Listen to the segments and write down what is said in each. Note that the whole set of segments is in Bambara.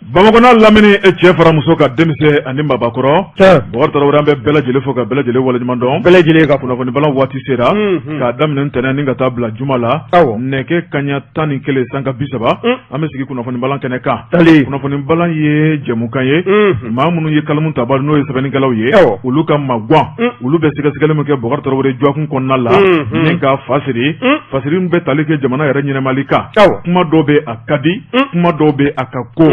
Bamakɔ n'a lamini, e cɛ fara muso ka, denmisɛn ani mabakɔrɔ, Bɔkari Tarawele, an bɛ bɛɛ lajɛlen fo ka bɛɛ lajɛlen waleɲuman dɔn. Bɛɛ lajɛlen ka. Kunnafoni balan waati sera k'a daminɛ ntɛnɛn ni ka taa bila juma la, nɛgɛ kaɲa 11 sanga 30, an bɛ sigi kunnafoni balan kɛnɛ kan. Kunnafoni balan ye jɛmukan ye, maa minnu ye kalamu tabaa, n'o ye sɛbɛnnikɛlaw ye, olu ka magwan, olu bɛ sɛgɛsɛgɛli min kɛ, Bɔkari Tarawele, dɔgɔkun kɔnɔna la, ni ka fasiri fasiri bɛ tali kɛ jamana yɛrɛ ɲɛnamali kan. Kuma dɔw bɛ a ka di, kuma dɔw bɛ a ka ko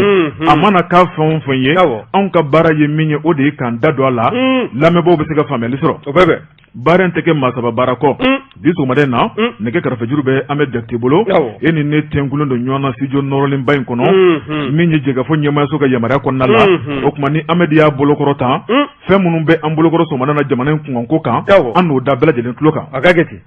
a mana k'a fɛn o fɛn ye, anw ka baara ye min ye, o de ye k'an da don a la, lamɛnbaaw bɛ se ka faamuyali sɔrɔ. O bɛɛ bɛn. Baara in tɛ kɛ maa saba baara kɔ. Bi sɔgɔmada in na, nɛgɛ karafejuru bɛ an bɛ Jakite bolo. E ni ne tɛnkulen don ɲɔgɔn na studio nɔrɔlenba in kɔnɔ, min ye jɛkafɔ ɲɛmaayaso ka yamaruya kɔnɔna la. O tuma ni Amɛdi y'a bolokɔrɔ tan, fɛn minnu bɛ an bolokɔrɔ sɔgɔmada na jamana in kunkanko kan, an n'o da bɛɛ lajɛlen tulo kan. A ka kɛ ten.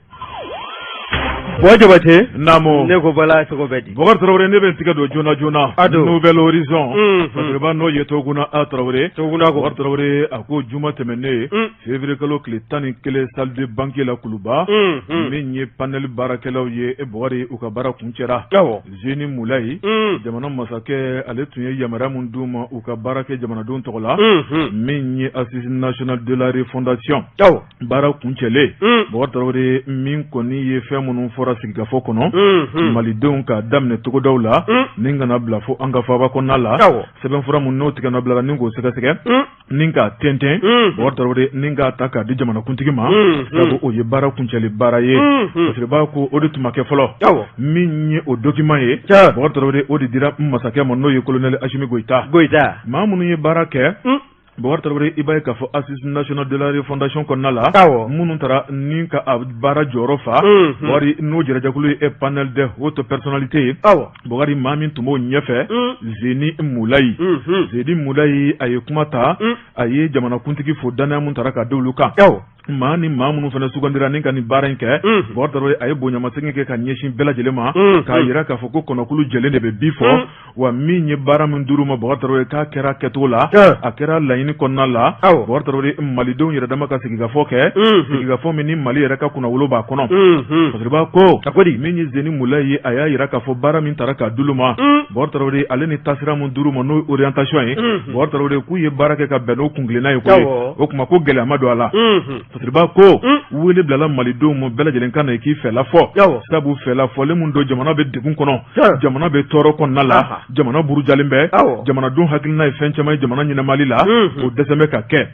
Bɔ Jabate. Naamu. Ne ko Bala, cogo bɛ di? Bɔkari Tarawele, ne bɛ n tigɛ don joona joona. A don. Nouvel Horizon. Fasiriba, n'o ye Toguna A Tarawele. Toguna ko. Bɔkari Tarawele, a ko juma tɛmɛnen, février kalo tile 11, salle de banquet la Kuluba, min ye panel baarakɛlaw ye, e Bɔkari, u ka baara kuncɛra. Zeni Mulayi, jamana masakɛ, ale tun ye yamaruya min d'u ma u ka baara kɛ jamanadenw tɔgɔ la, min ye Assise nationale de la refondation. Baara kuncɛlen, Bɔkari Tarawele, min kɔni ye fɛn minnu fɔra sigikafɔ kɔnɔ malidenw ka daminɛ togodaw la ni kana bila fo an ka faaba kɔnɔna la, sɛbɛnfura min n'o tigɛ bila ni k'o sɛgɛsɛgɛ ni k'a tɛntɛn, Bɔkari Tarawele, ni k'a ta k'a di jamanakuntigi ma, sabu o ye baara kuncɛli baara ye. Fasiriba ko o de tun ma kɛ fɔlɔ. Min ye o document ye, Bɔkari Tarawele, o de dira masakɛ ma, n'o ye colonel Asimi Goyita. Goyita. Maa minnu ye baara kɛ, Bɔkari Tarawele, i b'a ye k'a fɔ Assise nationale de la refondation kɔnɔna la, minnu taara ni ka a baara jɔyɔrɔ fa, Bɔkari, n'o jɛrɛjɛkulu ye panel des hautes personnalités ye, Bɔkari, maa min tun b'o ɲɛfɛ, Zeni Mulayi. Zeni Mulayi, a ye kuma ta, a ye jamanakuntigi fo danaya min taara ka da olu kan. Maa ni maa minnu fana sugandira ni ka nin baara in kɛ, Bɔkari Tarawele, a ye bonyamasegin kɛ ka ɲɛsin bɛɛ lajɛlen ma, k'a jira k'a fɔ ko kɔnɔkulu jɛlen de bɛ bi fɔ. Wa min ye baara min d'u ma, Bɔkari Tarawele, k'a kɛra kɛcogo la, a kɛra laɲini kɔnɔna la. Bɔkari Tarawele, malidenw yɛrɛ dama ka sigikafɔ kɛ, sigikafɔ min ni Mali yɛrɛ ka kunnawolo b'a kɔnɔ. Fasiriba ko a ko di? Min ye Zeni Mulayi ye, a y'a jira k'a fɔ baara min taara k'a d'olu ma, Bɔkari Tarawele, ale ni taasira min d'u ma, n'o orientation ye, Bɔkari Tarawele, k'u ye baara kɛ ka bɛn n'o kuntilenna ye koyi. O tuma ko gɛlɛya ma don a la. Fasiriba ko wele bilala malidenw ma, bɛɛ lajɛlen ka na i k'i fɛla fɔ, sabu fɛla fɔlen min don, jamana bɛ degun kɔnɔ, jamana bɛ tɔɔrɔ kɔnɔna la, jamana burujalen bɛ, jamanadenw hakilina ye fɛn caman ye jamana ɲɛnamali la, o dɛsɛ bɛ ka kɛ.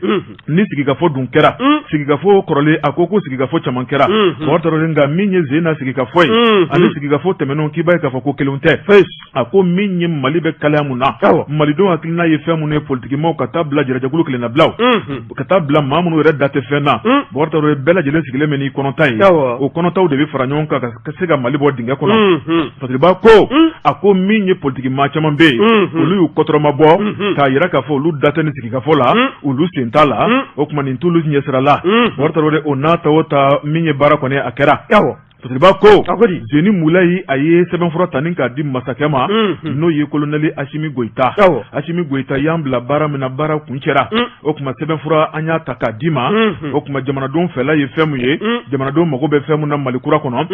Ni sigikafɔ dun kɛra, sigikafɔ kɔrɔlen, a ko sigikafɔ caman kɛra, Bɔkari Tarawele, nka min ye zen na sigikafɔ ye ani sigikafɔ tɛmɛnenw, k'i b'a ye k'a fɔ ko kelenw tɛ. A ko min ye Mali bɛ kalaya mun na, malidenw hakilina ye fɛn minnu ye, politikimaw ka taa bila jɛrɛjɛkulu kelennabilaw, ka taa bila maa minnu yɛrɛ da tɛ fɛn na, Bɔkari Tarawele, bɛɛ lajɛlen sigilen bɛ n'i kɔnɔta ye, o kɔnɔtaw de bɛ fara ɲɔgɔn kan ka se ka Mali bɔ dingɛ kɔnɔ. Fasiriba ko, a ko min ye politiki maa caman bɛ yen, olu y'u kɔtɔrɔma bɔ k'a jira k'a fɔ olu da tɛ nin sigikafɔ la, olu sen t'a la, o tuma nin t'olu ɲɛsira la. Bɔkari Tarawele, o n'a ta o ta, min ye baara kɔni a kɛra. Fasiriba ko Zeni Mulayi, a ye sɛbɛnfura ta ni k'a di masakɛ ma, n'o ye colonel Asimi Goyita. Asimi Goyita y'an bila baara min na, baara kuncɛra. O tuma sɛbɛnfura an y'a ta k'a d'i ma. O tuma jamanadenw fɛla ye fɛn min ye, jamanadenw mago bɛ fɛn min na Mali kura kɔnɔ,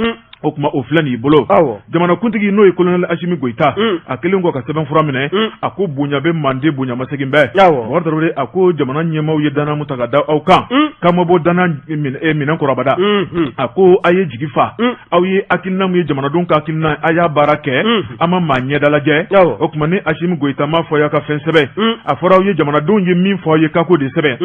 o tuma o filɛ nin bolo. Jamanakuntigi, n'o ye colonel Asimi Goyita, a kɛlen kɔ ka sɛbɛnfura minɛ, a ko bonya bɛ manden, bonyamasegin bɛɛ. Bɔkari Tarawele, a ko jamana ɲɛmaaw ye danaya min ta ka da aw kan, k'a ma bɔ danaya minɛn kɔrɔ abada. A ko a ye jigi fa, aw ye hakilina min ye jamanadenw ka hakilina, a y'a baara kɛ, an ma maa ɲɛda lajɛ. O tuma ni Asimi Goyita m'a fɔ y'a ka fɛn sɛbɛn, a fɔra aw ye, jamanadenw ye min fɔ aw ye k'a k'o de sɛbɛn,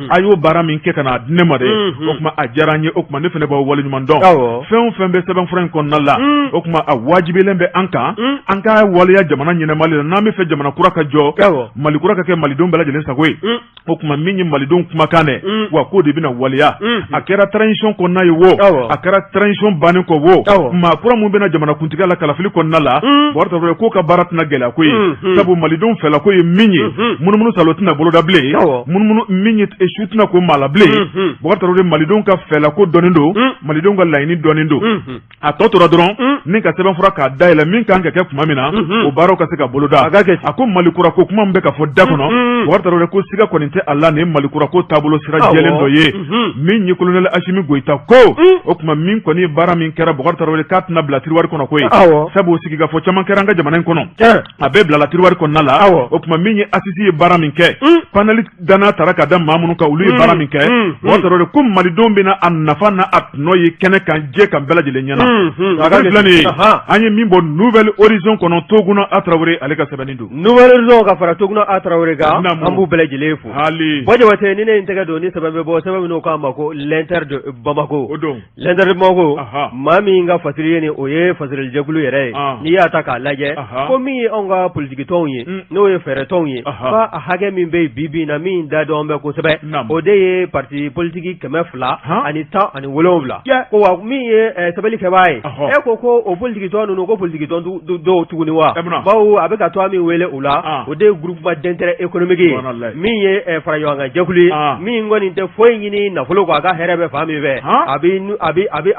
a y'o baara min kɛ ka n'a di ne ma dɛ, o tuma a diyara n ye, o tuma ne fana b'aw waleɲuman dɔn. Fɛn o fɛn bɛ sɛbɛnfura in kɔnɔna la, o tuma a wajibilen bɛ an kan an ka waleya jamana ɲɛnamali la, n'an bɛ fɛ jamana kura ka jɔ, Mali kura ka kɛ malidenw bɛɛ lajɛlen sago ye. O tuma min ye malidenw kumakan dɛ, wa k'o de bɛna waleya, a kɛra transition kɔnɔna ye wo, a kɛra transition bannen kɔ wo, maa kura min bɛna jamanakuntigiya la kalafili kɔnɔna la, Bɔkari Tarawele k'o ka baara tɛna gɛlɛya ko ye, sabu malidenw fɛla ko ye min ye, munumunu salo tɛna boloda bilen, munumunu min ye su tɛna ko maa la bilen. Bɔkari Tarawele, malidenw ka fɛla ko dɔnnen don, malidenw ka laɲini dɔnnen don. A tɔ tora dɔrɔn ni ka sɛbɛnfura k'a dayɛlɛ, min kan ka kɛ tuma min na, o baaraw ka se ka boloda. A ko Mali kura ko kuma min bɛ ka fɔ da kɔnɔ, Bɔkari Tarawele ko siga kɔni tɛ a la, nin Mali kura ko taabolo sira jɛlen dɔ ye. Min ye colonel Asimi Goyita ko, o tuma min kɔni ye baara baara min kɛra, Bɔkari Tarawele, k'a tɛna bila tiroir kɔnɔ koyi, sabu sigikafɔ caman kɛra an ka jamana in kɔnɔ, a bɛɛ bilala tiroir kɔnɔna la. O tuma min ye assises ye baara min kɛ, panel danna taara ka da maa minnu kan, olu ye baara min kɛ, Bɔkari Tarawele, ko malidenw bɛna a nafa n'a a tɔnɔ ye kɛnɛ kan, jɛ kan, bɛɛ lajɛlen ɲɛna. A filɛ nin ye, an ye min bɔ Nouvel Horizon kɔnɔ, Toguna A Tarawele, ale ka sɛbɛnni don. Nouvel Horizon ka fara Toguna A Tarawele kan, an b'u bɛɛ lajɛlen fo. Hali Bɔ Jabate, ni ne ye n tɛgɛ don ni sɛbɛn bɛ bɔ, sɛbɛn min n'o k'a ma ko L'Inter de Bamako. O don. L'Inter de Bamako, maa min ka fasiri ye nin, o ye fasirilijɛkulu yɛrɛ ye. N'i y'a ta k'a lajɛ, ko min ye anw ka politikitɔnw ye, n'o ye fɛɛrɛtɔnw ye, ko a hakɛ min bɛ yen bi bi in na, min da dɔn bɛ kosɛbɛ, o de ye parti politique 217. Ko wa min ye sɛbɛnnikɛbaa ye, e ko o politikitɔn ninnu, ko politikitɔn dɔw tuguni wa, bawo a bɛ ka tɔn min wele o la, o de ye groupement d'intérêt économique ye, min ye faraɲɔgɔnkan jɛkulu ye, min kɔni tɛ foyi ɲini nafolo kɔ, a ka hɛrɛ bɛ fan min fɛ, a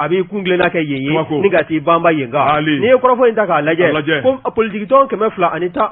bɛ kuntilenna kɛ yen ye ni ka t'i banba yen kan. N'i ye kɔrɔfɔ in ta k'a lajɛ, ko politikitɔn 217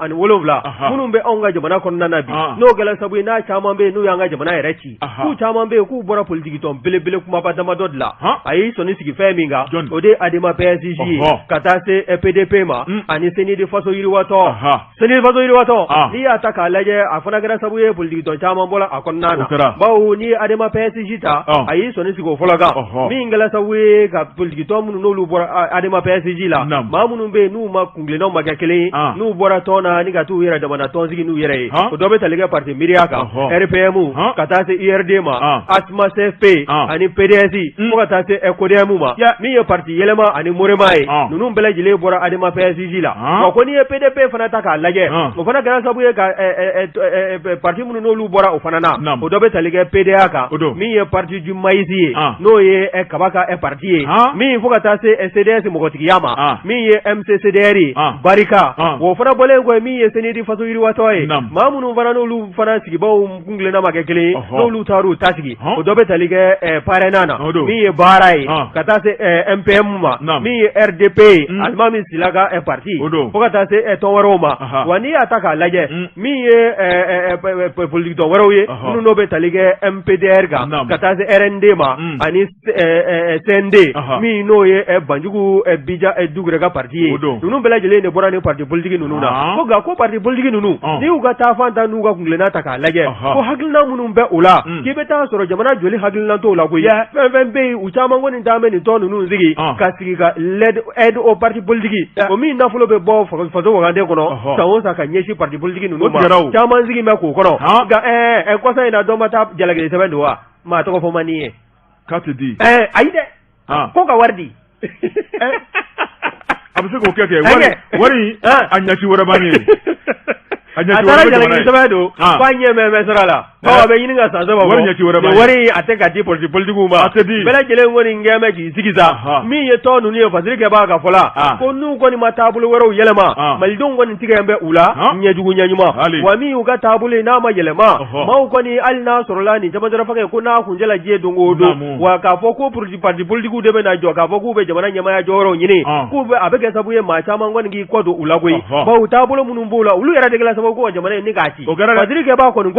minnu bɛ anw ka jamana kɔnɔna na bi, n'o kɛra sabu ye n'a caman bɛ yen n'u y'an ka jamana yɛrɛ ci, k'u caman bɛ yen k'u bɔra politikitɔn belebele kumaba damadɔ de la. A y'i sɔnni sigi fɛn min kan, o de ye ADEMA PSJ ye, ka taa se PDP ma ani CNID Faso Yiriwatɔ. CNID Faso Yiriwatɔ, n'i y'a ta k'a lajɛ, a fana kɛra sababu ye politikitɔn caman bɔra a kɔnɔna na, bawo n'i ye ADEMA PSJ ta, a y'i sɔnni sigi o fɔlɔ kan, min kɛra sababu ye ka politikitɔn minnu n'olu bɔra ADEMA PSJ la, maa minnu bɛ yen n'u ma kuntilennaw ma kɛ kelen ye, n'u bɔra tɔn na ni ka t'u yɛrɛ damana tɔn sigi n'u yɛrɛ ye, o dɔ bɛ tali kɛ parti Miiriya kan, RPM, ka taa se URD ma, ASMA CFP ani PDS, fo ka taa se CODM ma, min ye parti Yɛlɛma ani MOREMA ye. Ninnu bɛɛ lajɛlen bɔra ADEMA PSJ la. Wa ko n'i ye PDP fana ta k'a lajɛ, o fana kɛra sababu ye ka parti minnu n'olu bɔra o fana na, o dɔ bɛ tali kɛ PDA kan, min ye parti du maïs ye, n'o ye kaba ka parti ye, min fo ka taa se CDS mɔgɔtigiya ma, min ye MCCDR ye, Barika. O fana bɔlen kɔ, min ye CNID Faso Yiriwatɔ ye, maa minnu fana n'olu fana sigibaw kuntilenna ma kɛ kelen ye, n'olu taar'u ta sigi, o dɔ bɛ tali kɛ PARENA na, min ye baara ye, ka taa se MPM ma, min ye RDP ye, Alimami Sila ka parti, fo ka taa se tɔn wɛrɛw ma. Wa n'i y'a ta k'a lajɛ, min ye politikitɔn wɛrɛw ye minnu n'o bɛ tali kɛ MPDR kan, ka taa se RND ma ani CND, min n'o ye Banjugu Bija Dugure ka parti ye, ninnu bɛɛ lajɛlen de bɔra ni parti politique ninnu na. Ko nka ko parti politique ninnu, n'i y'u ka taafan ta n'u ka kuntilenna ta k'a lajɛ, ko hakilina minnu bɛ u la, k'i bɛ taa sɔrɔ jamana jɔli hakilina t'o la koyi. Fɛn fɛn bɛ yen, u caman kɔni taa bɛ nin tɔn ninnu sigi ka sigi ka l'aide au parti politique, o min nafolo bɛ bɔ faso wagande kɔnɔ san o san ka ɲɛsin parti politique ninnu ma, caman sigi bɛ k'o kɔnɔ. Nka kɔsa in na, dɔ ma taa jalaki sɛbɛn don wa? Maa tɔgɔ fɔ man di ye. K'a tɛ di. Ayi dɛ, ko ka wari di. A bɛ se k'o kɛ wari a ɲɛci wɛrɛ b'an ye. A taara jalaki sɛbɛn don k'a ɲɛ mɛn sara la, a bɛ ɲini ka san saba wari ɲɛci wɛrɛ b'an ye. Wari a tɛ ka di parti politigiw ma, a tɛ di. Bɛɛ lajɛlen kɔni kɛn bɛ k'i sigi sa. Min ye tɔn ninnu ye, fasirikɛbaa ka fɔ la, ko n'u kɔni ma taabolo wɛrɛw yɛlɛma, malidenw kɔni tigɛ bɛ u la ɲɛjugu ɲɛɲuman. Wa min y'u ka taabolo ye, n'a ma yɛlɛma, maaw kɔni, hali n'a sɔrɔla nin cɛmancɛ fanga ye, ko n'a kuncɛla diɲɛ don o don, wa k'a fɔ ko parti politigiw de bɛ na jɔ k'a fɔ k'u bɛ jamana ɲɛmaaya jɔyɔrɔw ɲini, k'u bɛ a bɛ kɛ sababu ye maa caman kɔni k'i kɔ don u la koyi, bawo taabolo minnu b'u la, olu yɛrɛ de kɛra sababu ko ka jamana in ni k'a ci. Fasirikɛbaa kɔni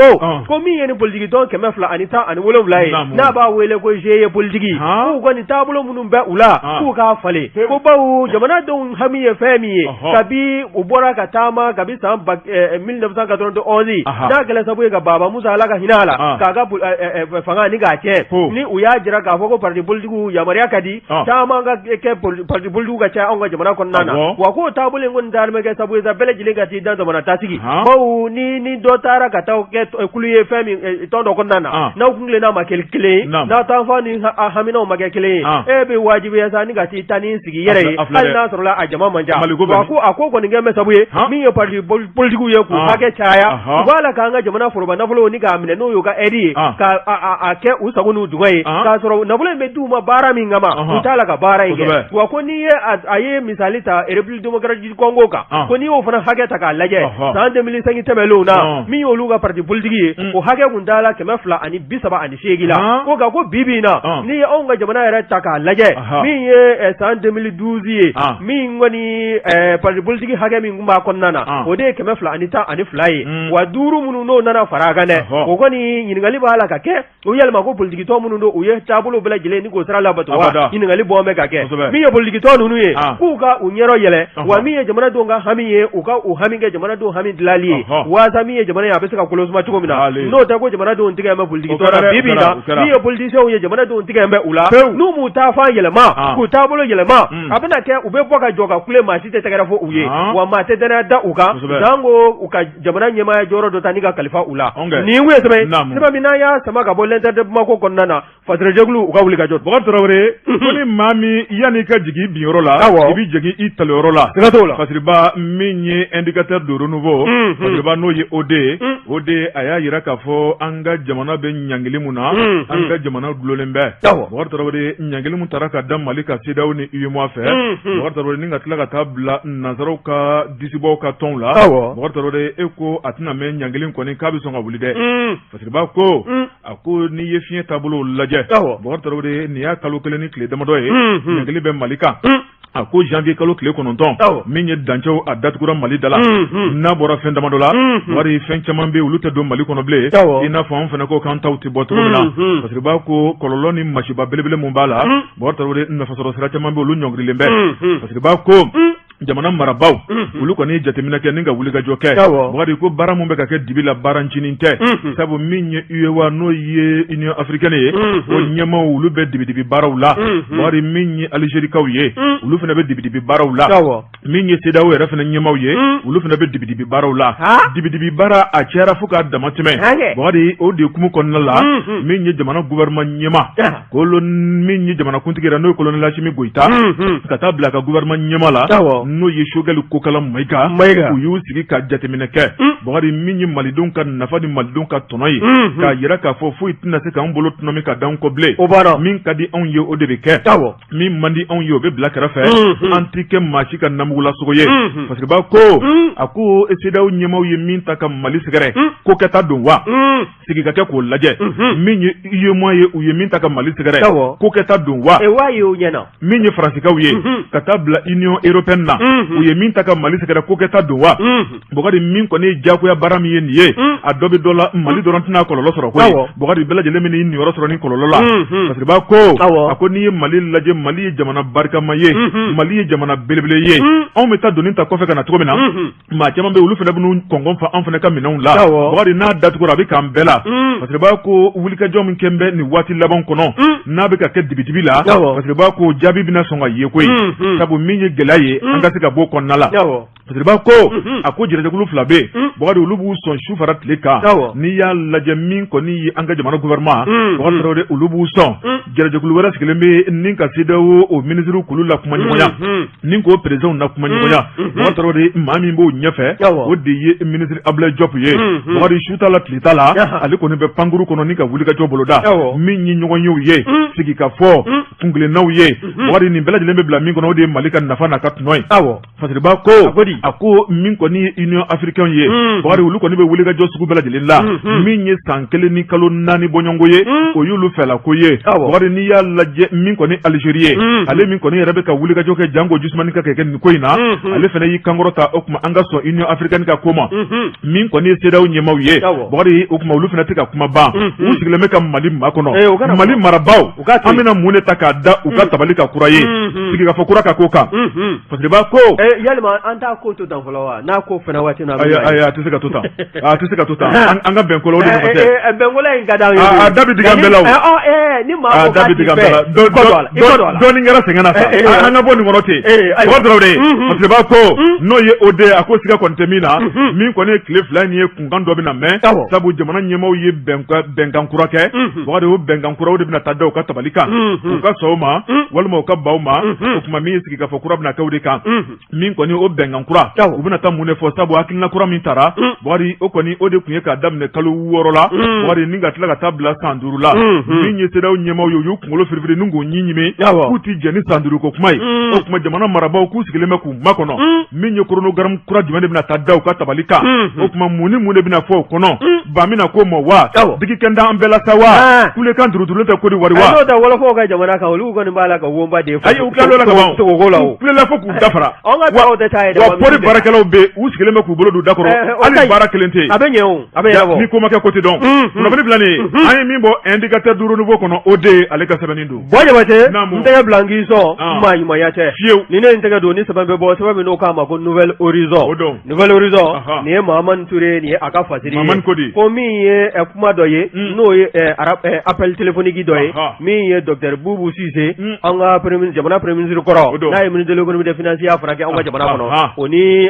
ko min ye ni politikitɔn 217 ye, n'a b'a wele ko GIE politique, k'u kɔni taabolo minnu bɛ u la, k'u k'a falen, ko bawo jamanadenw hami ye fɛn min ye, kabi u bɔra ka taama kabi san 1991, n'a kɛra sababu ye ka Baba Musa, Ala ka hinɛ a la, k'a ka fanga ni k'a tiɲɛ, ni u y'a jira k'a fɔ ko parti politigiw yamaruya ka di caman ka kɛ parti politigiw ka ca anw ka jamana kɔnɔna na. Wa k'o taabolo in kɔni taara bɛ kɛ sababu ye sa bɛɛ lajɛlen ka t'i da jamana ta sigi, bawo ni dɔ taara ka taa kɛ kulu ye fɛn min tɔn dɔ kɔnɔna na, n'aw kuntilenna ma kɛ kelen ye, n'aw taafan ni haminaw ma kɛ kelen ye, e bɛ wajibiya sa ni ka t'i ta ni sigi yɛrɛ ye, hali n'a sɔrɔla a jama man ca. Wa ko a ko kɔni kɛ bɛ sababu ye min ye parti politigiw ye k'u hakɛ caya, u b'a la k'an ka jamana foroba nafolo ni k'a minɛ n'o y'u ka aide ye, ka kɛ u sago n'u dungɔ ye, k'a sɔrɔ nafolo in bɛ d'u ma baara min kama, u t'a la ka baara in kɛ. Wa ko n'i ye a ye misali ta République démocratique du Congo kan, ko n'i y'o fana hakɛ ta k'a lajɛ san 2005 tɛmɛnlenw na, min y'olu ka parti politique ye, o hakɛ tun taala 238 la. Ko nka ko bi bi in na, n'i ye anw ka jamana yɛrɛ ta k'a lajɛ, min ye san 2012 ye, min kɔni parti politique hakɛ min tun b'a kɔnɔna na, o de ye 212 ye. Wa duuru minnu n'o nana fara a kan dɛ, o kɔni ɲininkali b'a la ka kɛ o yalima ko politikitɔn minnu don, u ye taabolo bɛɛ lajɛlen ni k'o sira labato wa? Ɲininkali bɔ bɛ ka kɛ. Min ye politikitɔn ninnu ye, k'u ka u ɲɛrɔ yɛlɛ, wa min ye jamanadenw ka hami ye, u ka u hami kɛ jamanadenw hami dilali ye, waasa min ye jamana ye, a bɛ se ka kolosuma cogo min na. N'o tɛ ko jamanadenw tigɛ bɛ politikitɔn na bi bi in na, min ye politiciens ye, jamanadenw tigɛ bɛ u la. N'u m'u taafan yɛlɛma, k'u taabolo yɛlɛma, a bɛna kɛ u bɛ bɔ ka jɔ ka kule, maa si tɛ tɛgɛrɛ fɔ u ye, wa maa tɛ danaya da u kan, sanko u ka jamana ɲɛmaaya jɔyɔrɔ dɔ ta ni ka kalifa u la. Nin ye sɛbɛn sɛbɛn min n'an y'a sama ka bɔ L'Inter de Bamako kɔnɔna na, Fasirɛjɛkulu u ka wuli ka jɔ. Bakari Tarawele, ko ni maa min yanni i ka jigin i binyɔrɔ la, i bɛ jigin i taliyɔrɔ la. Siga t'o la. Fasiriba, min ye indicateur de renouveau, Fasiriba n'o ye OD ye, OD a y'a jira k'a fɔ an ka jamana bɛ ɲangili mun na, an ka jamana dulonnen bɛ. Bakari Tarawele, ɲangili mun taara ka da Mali kan CEDEAO ni UEMOA fɛ, Bakari Tarawele, ni ka tila ka taa bila nansaraw ka disibɔw ka tɔnw la, Bakari Tarawele, e ko a tɛna mɛn ɲangili kɔni k'a bɛ sɔn ka wuli dɛ. Fasiriba ko, a ko n'i ye fiɲɛ taabolo lajɛ, Bakari Tarawele, nin y'a kalo kelen ni tile damadɔ ye ɲangili bɛ Mali kan. A ko janvier kalo tile 9, min ye dancɛw a datugura Mali da la, n'a bɔra fɛn damadɔ la, wari fɛn caman bɛ olu tɛ don Mali kɔnɔ bilen, i n'a fɔ an fana ko k'an taw tɛ bɔ cogo min na. Fasiriba ko kɔlɔlɔ ni masiba belebele mun b'a la, Bakari Tarawele, nafasɔrɔ sira caman bɛ olu ɲɔngirilen bɛ. Fasiriba ko jamana marabaaw olu kɔni ye jateminɛ kɛ ni ka wulikajɔ kɛ. Bakari ko baara min bɛ ka kɛ dibi la, baara ncinin tɛ, sabu min ye UEMOA, n'o ye Union africaine ye, o ɲɛmaaw olu bɛ dibidibi baaraw la. Bakari, min ye Alizerikaw ye, olu fana bɛ dibidibi baaraw la. Min ye CEDEAO yɛrɛ fana ɲɛmaaw ye, olu fana bɛ dibidibi baaraw la. Dibidibi baara a cayara fo k'a dama tɛmɛ. Bakari, o de hukumu kɔnɔna la, min ye jamana gouvernement ɲɛmaa, min ye jamanakuntigi yɛrɛ, n'o ye colonel Asimi Goyita, ka taa bila a ka gouvernement ɲɛmaa la, n'o ye Sogɛli Kokala Mayiga, u y'u sigi ka jateminɛ kɛ. Bakari, min ye malidenw ka nafa ni malidenw ka tɔnɔ ye, k'a jira k'a fɔ foyi tɛna se k'an bolo tɔnɔmi ka d'an kɔ bilen. Min ka di anw ye, o de bɛ kɛ. Min man di anw ye, o bɛ bila kɛrɛfɛ. An tɛ kɛ maa si ka namugulasogo ye. Fasiriba ko, a ko CEDEAO ɲɛmaaw ye min ta ka Mali sɛgɛrɛ, ko kɛta don wa? Sigi ka kɛ k'o lajɛ. Min ye UEMOA ye, u ye min ta ka Mali sɛgɛrɛ, ko kɛta don wa? Min ye Faransikaw ye, ka taa bila Union européenne na, u ye min ta ka Mali sɛgɛrɛ, ko kɛta don wa? Bakari, min kɔni ye diyagoya baara min ye nin ye, a dɔ bɛ dɔ la, Mali dɔrɔn tɛna kɔlɔlɔ sɔrɔ koyi. Bakari, bɛɛ lajɛlen bɛn'i niyɔrɔ sɔrɔ ni kɔlɔlɔ la. Fasiriba ko, a ko n'i ye Mali lajɛ, Mali ye jamana barikama ye, Mali ye jamana belebele ye. Anw bɛ taa doni ta kɔfɛ ka na cogo min na, maa caman bɛ olu fana bɛn'u kɔngɔn fa an fana ka minɛnw la. Bakari, n'a datugura, a bɛ k'an bɛɛ la. Fasiriba ko wulikajɔ min kɛn bɛ nin waati laban kɔnɔ, n'a bɛ ka kɛ dibidibi la, Fasiriba ko jaabi bɛna sɔn ka ye koyi, sabu min ye gɛlɛya ye, an ka se ka bɔ kɔnɔna la. Fasiriba ko, a ko jɛrɛjɛkulu fila bɛ yen, Bakari, olu b'u sɔn su fara tile kan. N'i y'a lajɛ, min kɔni ye an ka jamana gouvernement, Bakari Tarawele, olu b'u sɔn. Jɛrɛjɛkulu wɛrɛ sigilen bɛ ni ka CEDEAO o minisiriw k'olu la kuma ɲɔgɔnya, ni k'o présidentw na kuma ɲɔgɔnya. Bakari Tarawele, maa min b'o ɲɛfɛ, o de ye minisiri Abdoulaye Diop ye. Bakari, su t'a la, tile t'a la, ale kɔni bɛ pankuru kɔnɔ ni ka wulikajɔ boloda. Min ye ɲɔgɔnyew ye, sigikafɔ kuntilennaw ye, Bakari, nin bɛɛ lajɛlen bɛ bila min kɔnɔ, o de ye Mali ka nafa n'a ka tɔnɔ ye. Fasiriba ko, a ko min kɔni ye Union africaine ye, Bakari, olu kɔni bɛ wulikajɔ sugu bɛɛ lajɛlen la. Min ye san 1 ni kalo 4 bɔɲɔgɔnko ye, o y'olu fɛlako ye. Bakari, n'i y'a lajɛ, min kɔni Algérie ye, ale min kɔni yɛrɛ bɛ ka wulikajɔ kɛ janko jisumani ka kɛ nin ko in na, ale fana y'i kankɔrɔ ta. O tuma an ka sɔn Union africaine ka ko ma. Min kɔni ye CEDEAO ɲɛmaaw ye, Bakari, o tuma olu fana tɛ ka kuma ban, u sigilen bɛ ka Mali makɔnɔ. Mali marabaaw, an bɛna mun de ta k'a da u ka tabali ka kura ye, sigikafɔ kura ka ko kan? Fasiriba ko yalima an t'a ko to tan fɔlɔ wa? N'a ko fana waati na, ayi, a tɛ se ka to tan, a tɛ se ka to tan. An ka bɛn ko la, o de ɲɔgɔn tɛ. Bɛnko la in ka d'an ye. A da bɛ digi an bɛɛ la o. Ni maa ko da bɛ digi an bɛɛ la. Dɔɔnin kɛra sɛgɛn na sa, an ka bɔ nin kɔnɔ ten. Bakari Tarawele, Fasiriba ko, n'o ye OD, a ko siga kɔni tɛ min na, min kɔni ye tile 2 in ye, kunkan dɔ bɛna mɛn, sabu jamana ɲɛmaaw ye bɛnkan kura kɛ. Bakari, o bɛnkan kura, o de bɛna taa da u ka tabali kan, u ka sɔn o ma walima u ka ban o ma. O tuma min ye sigikafɔ kura bɛna kɛ o de kan. Min kɔni o bɛnkan kura kura, u bɛna taa mun de fɔ? Sabu hakilina kura min tara, Bukari, o kɔni o de tun ye k'a daminɛ kalo 6 la, Bukari, ni ka tila ka taa bila san 5 la. Min ye CEDEAO ɲɛmaaw ye, u y'u kunkolo firifiri ni k'u ɲin ɲimi k'u ti jɛn ni san 5 ko kuma ye. O tuma jamana marabaaw k'u sigilen bɛ k'u makɔnɔ. Min ye chronogramme kura jumɛn de bɛna taa da u ka tabali kan? O tuma mun ni mun de bɛna fɔ o kɔnɔ? Ban bɛna k'o ma wa? Digi kɛ an bɛɛ la sa wa? Kulekan duuruduuru tɛ Côte d'Ivoire wa? N'o tɛ wɔlɔfɔw ka jamana kan, olu kɔni b'a la ka wonba de fɔ. Ayi, u tilal'o la ka ban. Sogoko la o. U kulela fo k'u dafara. Anw ka tɔw tɛ taa ye dɛ. Wa pɔri baarakɛlaw bɛ yen, u sigilen bɛ k'u bolo don da kɔrɔ, hali baara kelen tɛ yen. A bɛ ɲɛ o, a bɛ ɲɛnabɔ. Ni ko ma kɛ, ko tɛ dɔn. Kunnafoni filɛ nin ye, an ye min bɔ Indicateur du renouveau kɔnɔ, o de ye ale ka sɛbɛnni don. Bɔ Jabate, n tɛgɛ bila n k'i sɔn maa ɲumanya tɛ. Fiyewu. Ni ne ye n tɛgɛ don ni sɛbɛn bɛ bɔ, sɛbɛn min n'o k'a ma ko Nouvel Horizon. O don. Nouvel Horizon, nin ye Mahamani Ture, nin ye a ka fasiri ye. Mahamani ko di? Ko min ye kuma dɔ ye, n'o ye appel téléphonique dɔ ye, min ye docteur Boubou Cissé, an ka premier ministre, jamana premier ministre kɔrɔ, n'a ye ministre de l'économie des finances ya fana kɛ anw ka jamana kɔnɔ, o ni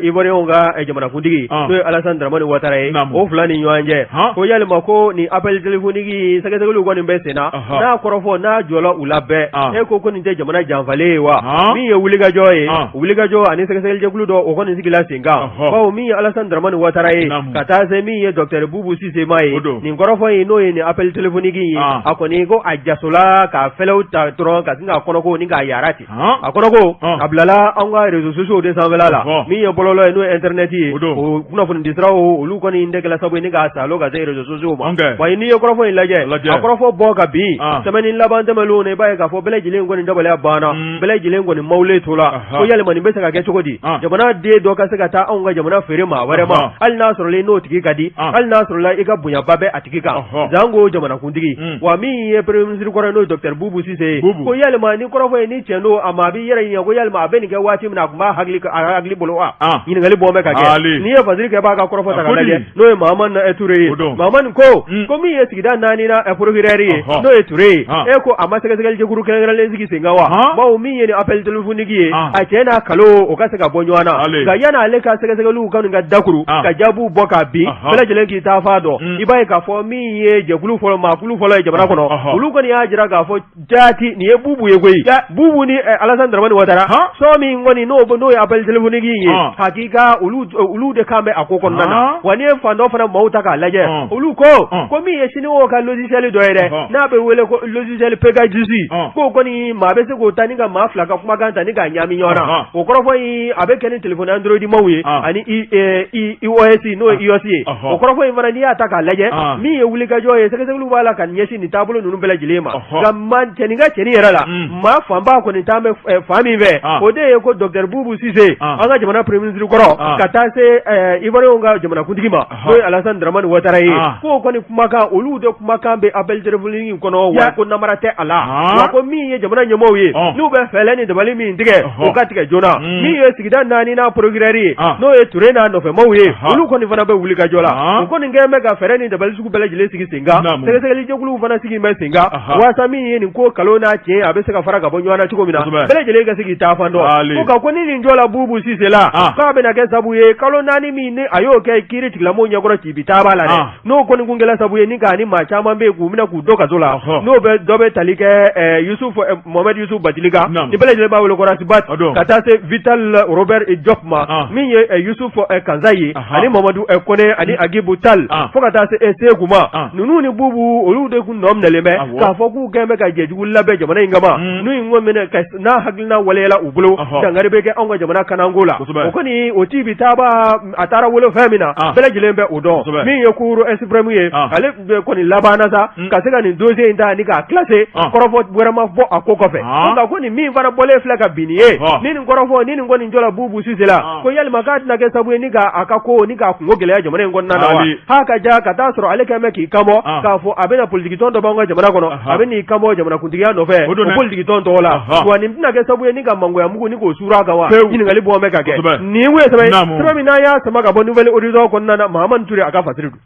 Ivoirien ka jamanakuntigi, n'o ye Alassane Dramane Ouattara ye, o fila ni ɲɔgɔn cɛ, ko yalima ko nin appel téléphonique sɛgɛsɛgɛliw kɔni bɛ sen na, n'a kɔrɔfɔ n'a jɔla u la bɛɛ, e ko nin tɛ jamana janfalen ye wa? Min ye wulikajɔ ye, wulikajɔ ani sɛgɛsɛgɛlijɛkulu dɔ, o kɔni sigila sen kan, bawo min ye Alassane Dramane Ouattara ye, ka taa se min ye docteur Boubou Cissé ma ye, nin kɔrɔfɔ in, n'o ye nin appel téléphonique ye, a kɔni ko a jasola ka fɛlɛw ta dɔrɔn ka sin k'a kɔnɔko ni k'a yara ten. A kɔnɔko a bilala an ka réseaux sociaux de sanfɛla la, min ye bɔlɔlɔ ye, n'o ye internet ye, o kunnafonidisiraw, olu kɔni de kɛla sababu ye ni k'a salo ka se réseaux sociaux ma. Wa n'i ye kɔrɔfɔ in lajɛ, a kɔrɔfɔ bɔ ka bin semaine laban tɛmɛnlenw na, i b'a ye k'a fɔ bɛɛ lajɛlen kɔni dabaliya banna, bɛɛ lajɛlen kɔni mawule to la, ko yalima nin bɛ se ka kɛ cogo di, jamana den dɔ ka se ka taa anw ka jamana feere maa wɛrɛ ma, hali n'a sɔrɔla i n'o tigi ka di, hali n'a sɔrɔla i ka bonyaba bɛ a tigi kan, janko jamanakuntigi. Wa min ye premier ministre kɔrɔ ye, n'o ye docteur Boubou Cissé ye, ko yalima ni kɔrɔfɔ in ni tiɲɛ don, a ma a b'i yɛrɛ ɲininka ko yalima a bɛ nin kɛ waati min na, a tun b'a hakili bolo wa? Ɲininkali bɔ bɛ ka kɛ. N'i ye fasiri kɛbaa ka kɔrɔfɔ ta k'a lajɛ, n'o ye Mahamani Ture ye, Mahamani ko ko min ye sigida naaninan procureur ye, n'o ye Ture ye, e ko a ma sɛgɛsɛgɛli jɛkulu kɛrɛnkɛrɛnlen sigi sen kan wa? Bawo min ye nin appel téléphonique ye, a cɛ n'a kalo o ka se ka bɔ ɲɔgɔn na, nka yanni ale ka sɛgɛsɛgɛliw kɔni ka dakuru ka jaabiw bɔ ka bin, bɛɛ lajɛlen k'i ta fan dɔn. I b'a ye k'a fɔ min ye jɛkulu fɔlɔ, maakulu fɔlɔ ye jamana kɔnɔ, olu kɔni y'a jira k'a fɔ jaati nin ye Bubu ye koyi. Bubu ni Alassane Dramane Ouattara, sɔn min kɔni n'o ye appel téléphonique in ye, hakika olu de kan bɛ a ko kɔnɔna na. Wa n'i ye fan dɔ fana maaw ta k'a lajɛ, olu ko ko min ye siniwaw ka logiciel dɔ ye dɛ, n'a bɛ wele ko logiciel Pegasus, k'o kɔni maa bɛ se k'o ta ni ka maa fila ka kumakan ta ni k'a ɲaami ɲɔgɔn na. O kɔrɔfɔ in a bɛ kɛ ni téléphone Android maaw ye ani iOS, n'o ye iOS ye. O kɔrɔfɔ in fana, n'i y'a ta k'a lajɛ, min ye wulikajɔ ye, sɛgɛsɛgɛliw b'a la ka ɲɛsin nin taabolo ninnu bɛɛ lajɛlen ma. Nka ma cɛnin ka cɛnin yɛrɛ la, maa fanba kɔni t'an bɛ fan min fɛ, o de ye ko docteur Boubou Cissé, an ka jamana premier ministre kɔrɔ, ka taa se Ivoirien ka jamanakuntigi ma, n'o ye Alassane Dramane Ouattara ye, k'o kɔni kumakan, olu de kumakan bɛ appel téléphonique in kɔnɔ, wa ko namara tɛ a la. Wa ko min ye jamana ɲɛmaaw ye, n'u bɛ fɛɛrɛ ni dabali min tigɛ, o ka tigɛ joona. Min ye sigida naaninan procureur ye, n'o ye Ture n'a nɔfɛmaw ye, olu kɔni fana bɛ wulikajɔ la. U kɔni kɛlen bɛ ka fɛɛrɛ ni dabali sugu bɛɛ lajɛlen sigi sen kan, sɛgɛsɛgɛli jɛkuluw fana sigi bɛ sen kan, waasa min ye nin ko kalo n'a tiɲɛ, a bɛ se ka fara ka bɔ ɲɔgɔn na cogo min na, bɛɛ lajɛlen ka se k'i ta fan dɔn. Ko ka ko ni nin jɔla Bubu Sise la, k'a bɛna kɛ sabu ye kalo 4 min ni a y'o kɛ kiiri tigilamɔgɔw ɲɛkɔrɔ cibi taaba la dɛ, n'o kɔni kun kɛla sabu ye ni k'a ni maa caman bɛ yen k'u minɛ k'u don kaso la, n'o bɛ dɔ bɛ tali kɛ Yusuf Mohamed Yusuf Batili kan, ni bɛɛ lajɛlen b'a wele ko Ras Bath, ka taa se Vital Robert Diop ma, min ye Yusuf Kanza ye, ani Mamadu Kone ani Agibu Tal, fo ka taa se Seku ma. Ninnu ni Bubu, olu de kun nɔ minɛlen bɛ k'a fɔ k'u kɛlen bɛ ka jɛjugu labɛn jamana in kama, n'u in ko minɛ n'a hakilina waleyala u bolo, dankari bɛ kɛ anw ka jamana kananko la. O kɔni o ci bi taaba, a taara wolo fɛn min na, bɛɛ lajɛlen bɛ o dɔn. Min ye cour suprême ye, ale kɔni labanna sa ka se ka nin dossier in ta ni k'a classer, kɔrɔfɔ wɛrɛ ma bɔ a ko kɔfɛ. Nka ko nin min fana bɔlen filɛ ka bin nin ye, ni nin kɔrɔfɔ ni nin kɔni jɔla Bubu Sise la, ko yalima k'a tɛna kɛ sababu ye ni k'a ka ko ni k'a kunko gɛlɛya jamana in kɔnɔna na wa? Ha ka ja ka taa sɔrɔ ale kɛlen bɛ k'i kanbɔ k'a fɔ a bɛna politikitɔn dɔ b'an ka jamana kɔnɔ, a bɛ n'i kanbɔ jamanakuntigiya nɔfɛ o politikitɔn tɔgɔ la, wa nin tɛna kɛ sababu ye ni ka mangoya mugu ni k'o suuru a kan wa? Ɲininkali bɔ bɛ ka kɛ. Nin ye sɛbɛn sɛbɛn min n'an y'a sama ka bɔ Nouvel Horizon kɔnɔna na, Mahamani Ture a ka fasiri don.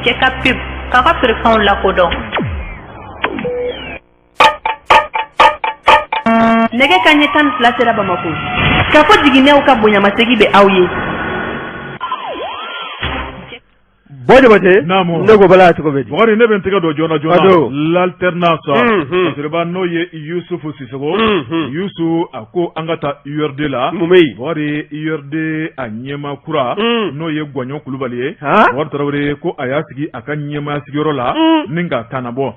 Cɛ ka pub k'a ka feerefɛnw lakodɔn. Nɛgɛ kanɲɛ 12 sera Bamakɔ. Kafo jiginɛw ka bonyamasegin bɛ aw ye. Buwa Jabate, naamu, ne ko bala cogo bɛ di? Bukari, ne bɛ n tɛgɛ don joona joona l'alternance, Fasiriba n'o ye Yusufu Sisoko, Yusu a ko an ka taa URD la. Mun bɛ yen? Bukari, URD a ɲɛmaa kura, n'o ye Gwaɲɔ Kulubali ye, Bukari Tarawele, ko a y'a sigi a ka ɲɛmaaya sigiyɔrɔ la ni ka kan bɔ.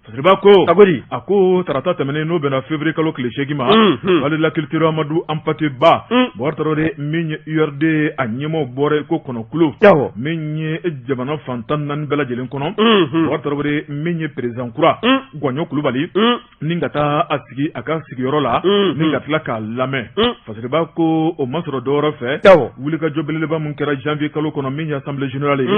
Fasiriba ko a ko di? A ko tarata tɛmɛnen, n'o bɛnna février kalo tile 8 ma, Palais de la culture Amadu Anpate Ba, Bukari Tarawele, min ye URD a ɲɛmaaw bɔra ko kɔnɔkulu min ye jamana fan 14 bɛɛ lajɛlen kɔnɔ, Bukari Tarawele, min ye président kura Gwaɲɔ Kulubali, ni ka taa a sigi a ka sigiyɔrɔ la ni ka tila k'a lamɛn. Fasiriba ko o ma sɔrɔ dɔwɛrɛ fɛ, wulikajɔ belebeleba min kɛra janvier kalo kɔnɔ, min ye assemblée générale ye,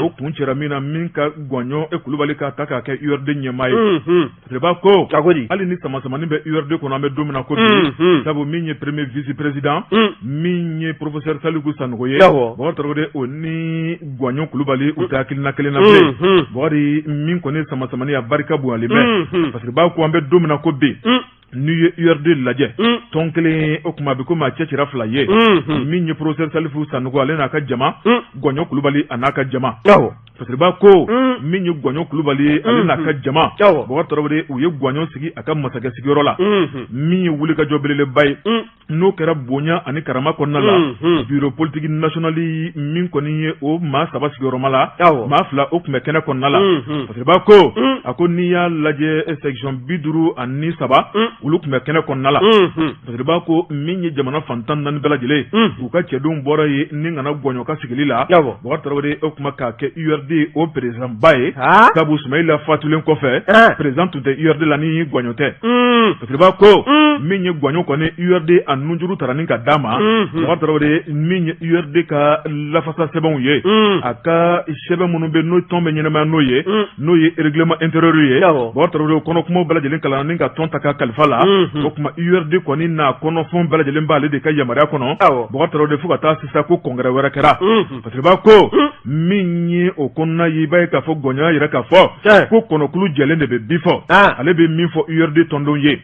o kuncɛra min na, min ka Gwaɲɔ Kulubali k'a ta k'a kɛ URD ɲɛmaa ye. Fasiriba ko hali ni samasamani bɛ URD kɔnɔ, an bɛ don min na ko bi, sabu min ye premier vice président, min ye professeur Saliku Sanogo ye, Bukari Tarawele, o ni Gwaɲɔ Kulubali u tɛ hakilina kelen na bilen. Bukari, min kɔni ye samasamani, a barika bonyalen bɛ. Fasiriba ko an bɛ don min na ko bi, n'i ye URD lajɛ, tɔn kelen, o tuma a bɛ komi a cɛ cira fila ye, min ye professeur Salifu Sanogo, ale n'a ka jama, Gwaɲɔ Kulubali a n'a ka jama. Fasiriba ko min ye Gwaɲɔ Kulubali ye, ale n'a ka jama, Bukari Tarawele, u ye Gwaɲɔ sigi a ka masakɛ sigiyɔrɔ la, min ye wulikajɔ belebeleba ye, n'o kɛra bonya ani karama kɔnɔna la. Bureau politique national min kɔni ye o maa saba sigiyɔrɔma la, maa fila o tun bɛ kɛnɛ kɔnɔna la. Fasiriba ko a ko n'i y'a lajɛ, section 53, olu tun bɛ kɛnɛ kɔnɔna la. Fasiriba ko min ye jamana fan 14 bɛɛ lajɛlen, u ka cɛdenw bɔra yen ni ka na Gwaɲɔ ka sigili la, Bukari Tarawele, o tuma k'a kɛ URD o président ba ye, sabu Sumayila fatulen kɔfɛ, président tun tɛ URD la ni Gwaɲɔ tɛ. Fasiriba ko min ye Gwaɲɔ kɔni, URD a nunjuru tara ni ka d'a ma. Bukari Tarawele, min ye URD ka lafasa sɛbɛnw ye, a ka sɛbɛn minnu bɛ n'o tɔn bɛ ɲɛnamaya n'o ye, n'o ye règlement intérieur ye, Bukari Tarawele, kɔnɔ kumaw bɛɛ lajɛlen kalan ni ka tɔn ta ka kalifa la. O tuma URD kɔni n'a kɔnɔfɛnw bɛɛ lajɛlen b'ale de ka yamaruya kɔnɔ, Bukari Tarawele, fo ka taa sisan ko congrès wɛrɛ kɛra. Fasiriba ko min ye o kɔnɔna ye, i b'a ye k'a fɔ Gwaɲɔ y'a yira k'a fɔ ko kɔnɔkulu jɛlen de bɛ bi fɔ. Ale bɛ min fɔ URD tɔndenw ye,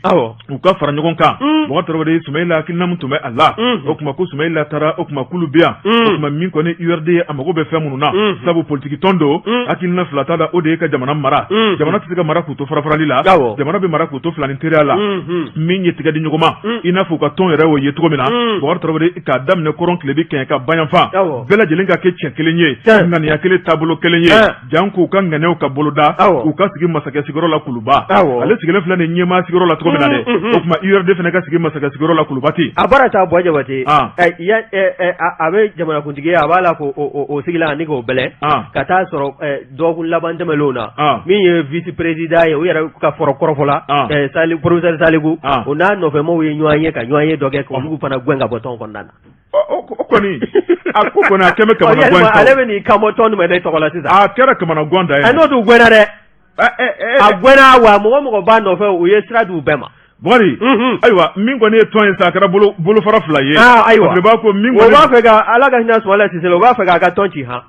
u ka fara ɲɔgɔn kan. Bukari Tarawele, Sumayila hakilina min tun bɛ a la, o tuma ko Sumayila taara, o tuma k'olu bɛ yan. O tuma min kɔni URD ye, a mago bɛ fɛn minnu na, sabu politiki tɔn don, hakilina fila t'a la, o de ye ka jamana mara. Jamana tɛ se ka mara k'u to farafarali la, jamana bɛ mara k'u to filani teriya la, min ye tigɛ di ɲɔgɔn ma, i n'a fɔ u ka tɔn yɛrɛ o ye cogo min na. Bukari Tarawele, k'a daminɛ kɔrɔn tilebi kɛɲɛka bayanfan, bɛɛ lajɛlen ka kɛ cɛ kelen ye, ŋaniya kelen, taabolo kelen ye, janko u ka ŋaniyaw ka boloda, u ka sigi masakɛ sigiyɔrɔ la Kuluba. Ale sigilen filɛ nin ɲɛmaa sigiyɔrɔ la cogo min na dɛ, o tuma URD fana ka sigi masakɛ sigiyɔrɔ la Kuluba ten. A baara ta, Buwa Jabate, a bɛ jamanakuntigiya, a b'a la k'o sigi la ani k'o bɛlɛn ka taa sɔrɔ dɔgɔkun laban tɛmɛnlenw na, min ye vice président ye, u yɛrɛ ka fɔrɔ kɔrɔfɔ la, professeur Saliku, o n'a nɔfɛmaaw ye ɲɔgɔn ye ka ɲɔgɔn ye dɔ kɛ k'olu fana gɛn ka bɔ tɔn kɔnɔna na. O kɔni, a ko kɔni a kɛmɛ kamanagan. Ale bɛ n'i kan bɔ tɔn jumɛn de tɔgɔ la sisan? A kɛra kamanagan da ye. N'o tun gɛnna dɛ, a gɛnna wa, mɔgɔ mɔgɔ b'a nɔfɛ, u ye sira di u bɛɛ ma. Bukari, ayiwa, min kɔni ye tɔn ye sa, a kɛra bolofara fila ye. Ayiwa, b'a ko min o b'a fɛ ka, Ala ka hinɛ Sumayila Sise la, o b'a fɛ k'a ka tɔn ci han.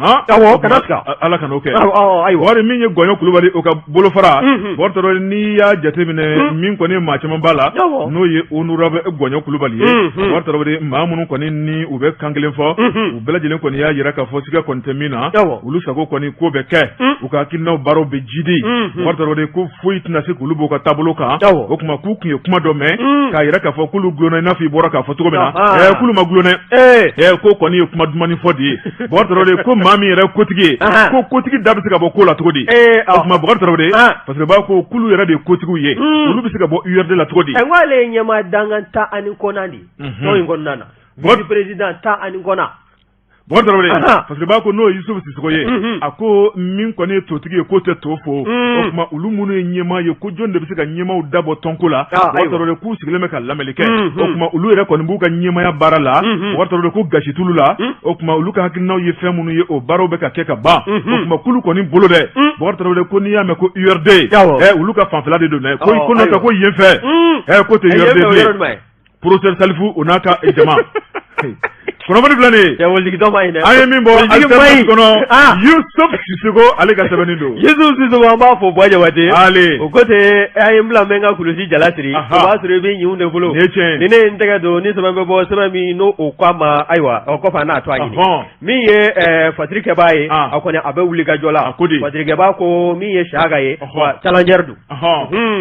Awɔ, kana siga. Ala kan'o kɛ. Ayiwa, Bukari, min ye Gɔɲɔ Kulubali, o ka bolofara, Bukari Tarawele, n'i y'a jateminɛ, min kɔni maa caman b'a la, n'o ye honorable Gɔɲɔ Kulubali ye. Bukari Tarawele, maa minnu kɔni ni u bɛ kan kelen fɔ, u bɛɛ lajɛlen kɔni y'a jira k'a fɔ siga kɔni tɛ min na, olu sago kɔni ko bɛ kɛ, u ka hakilinaw baaraw bɛ jidi. Bukari Tarawele ko foyi tɛna se k'olu b'u ka taabolo kan. O tuma k'u tun ye kuma dɔ mɛn k'a jira k'a fɔ k'olu dulonna, i n'a fɔ i bɔra k'a fɔ cogo min na, k'olu ma dulon dɛ, ko kɔni ye kuma dumannin fɔ de ye. Bukari Tarawele ko maa min yɛrɛ kotigi ye, ko kotigi da bɛ se ka bɔ ko la cogo di? O tuma Bukari Tarawele, parce que b'a ko k'olu yɛrɛ de ye kotigiw ye, olu bɛ se ka bɔ URD la cogo di? N ko ale ye ɲɛmaa dankan 19 de ye tɔn in kɔnɔna na, vice président 19. Bukari Tarawele, parce que b'a ko n'o ye Yusufu Sisoko ye, a ko min kɔni ye totigi ye, k'o tɛ to fo. O tuma olu minnu ye ɲɛmaa ye, ko jɔn de bɛ se ka ɲɛmaaw da bɔ tɔnko la? Bukari Tarawele k'u sigilen bɛ ka lamɛnni kɛ. O tuma olu yɛrɛ kɔni b'u ka ɲɛmaaya baara la. Bukari Tarawele ko gasi t'olu la. O tuma olu ka hakilinaw ye fɛn minnu ye, o baaraw bɛ ka kɛ ka ban. O tuma k'olu kɔni bolo dɛ, Bukari Tarawele, ko n'i y'a mɛn ko URD, olu ka fanfɛla de don dɛ, ko ko n'o tɛ ko yen fɛ, ko tɛ URD bilen. Professeur Salifu, o n'a ka jama. Kunnafoni filɛ nin ye. Cɛ politikitɔn ma ɲi dɛ. An ye min bɔ Alternative kɔnɔ Yusuf Sisoko ale ka sɛbɛnni don. Yusuf Sisoko an b'a fo Buwa Jabate. Ale. O ko ten a ye n bila n bɛ n ka kulusi jala siri. O b'a sɔrɔ i bɛ ɲinw de bolo. Nin ye tiɲɛ ye. Ni ne ye n tɛgɛ don ni sɛbɛn bɛ bɔ sɛbɛn min n'o o ko a ma ayiwa o kɔfɛ an n'a to a ɲini. Min ye fasiri kɛbaa ye a kɔni a bɛ wuli ka jɔ la. A ko di. Fasirikɛbaa ko min ye Siyaka ye wa challenger don.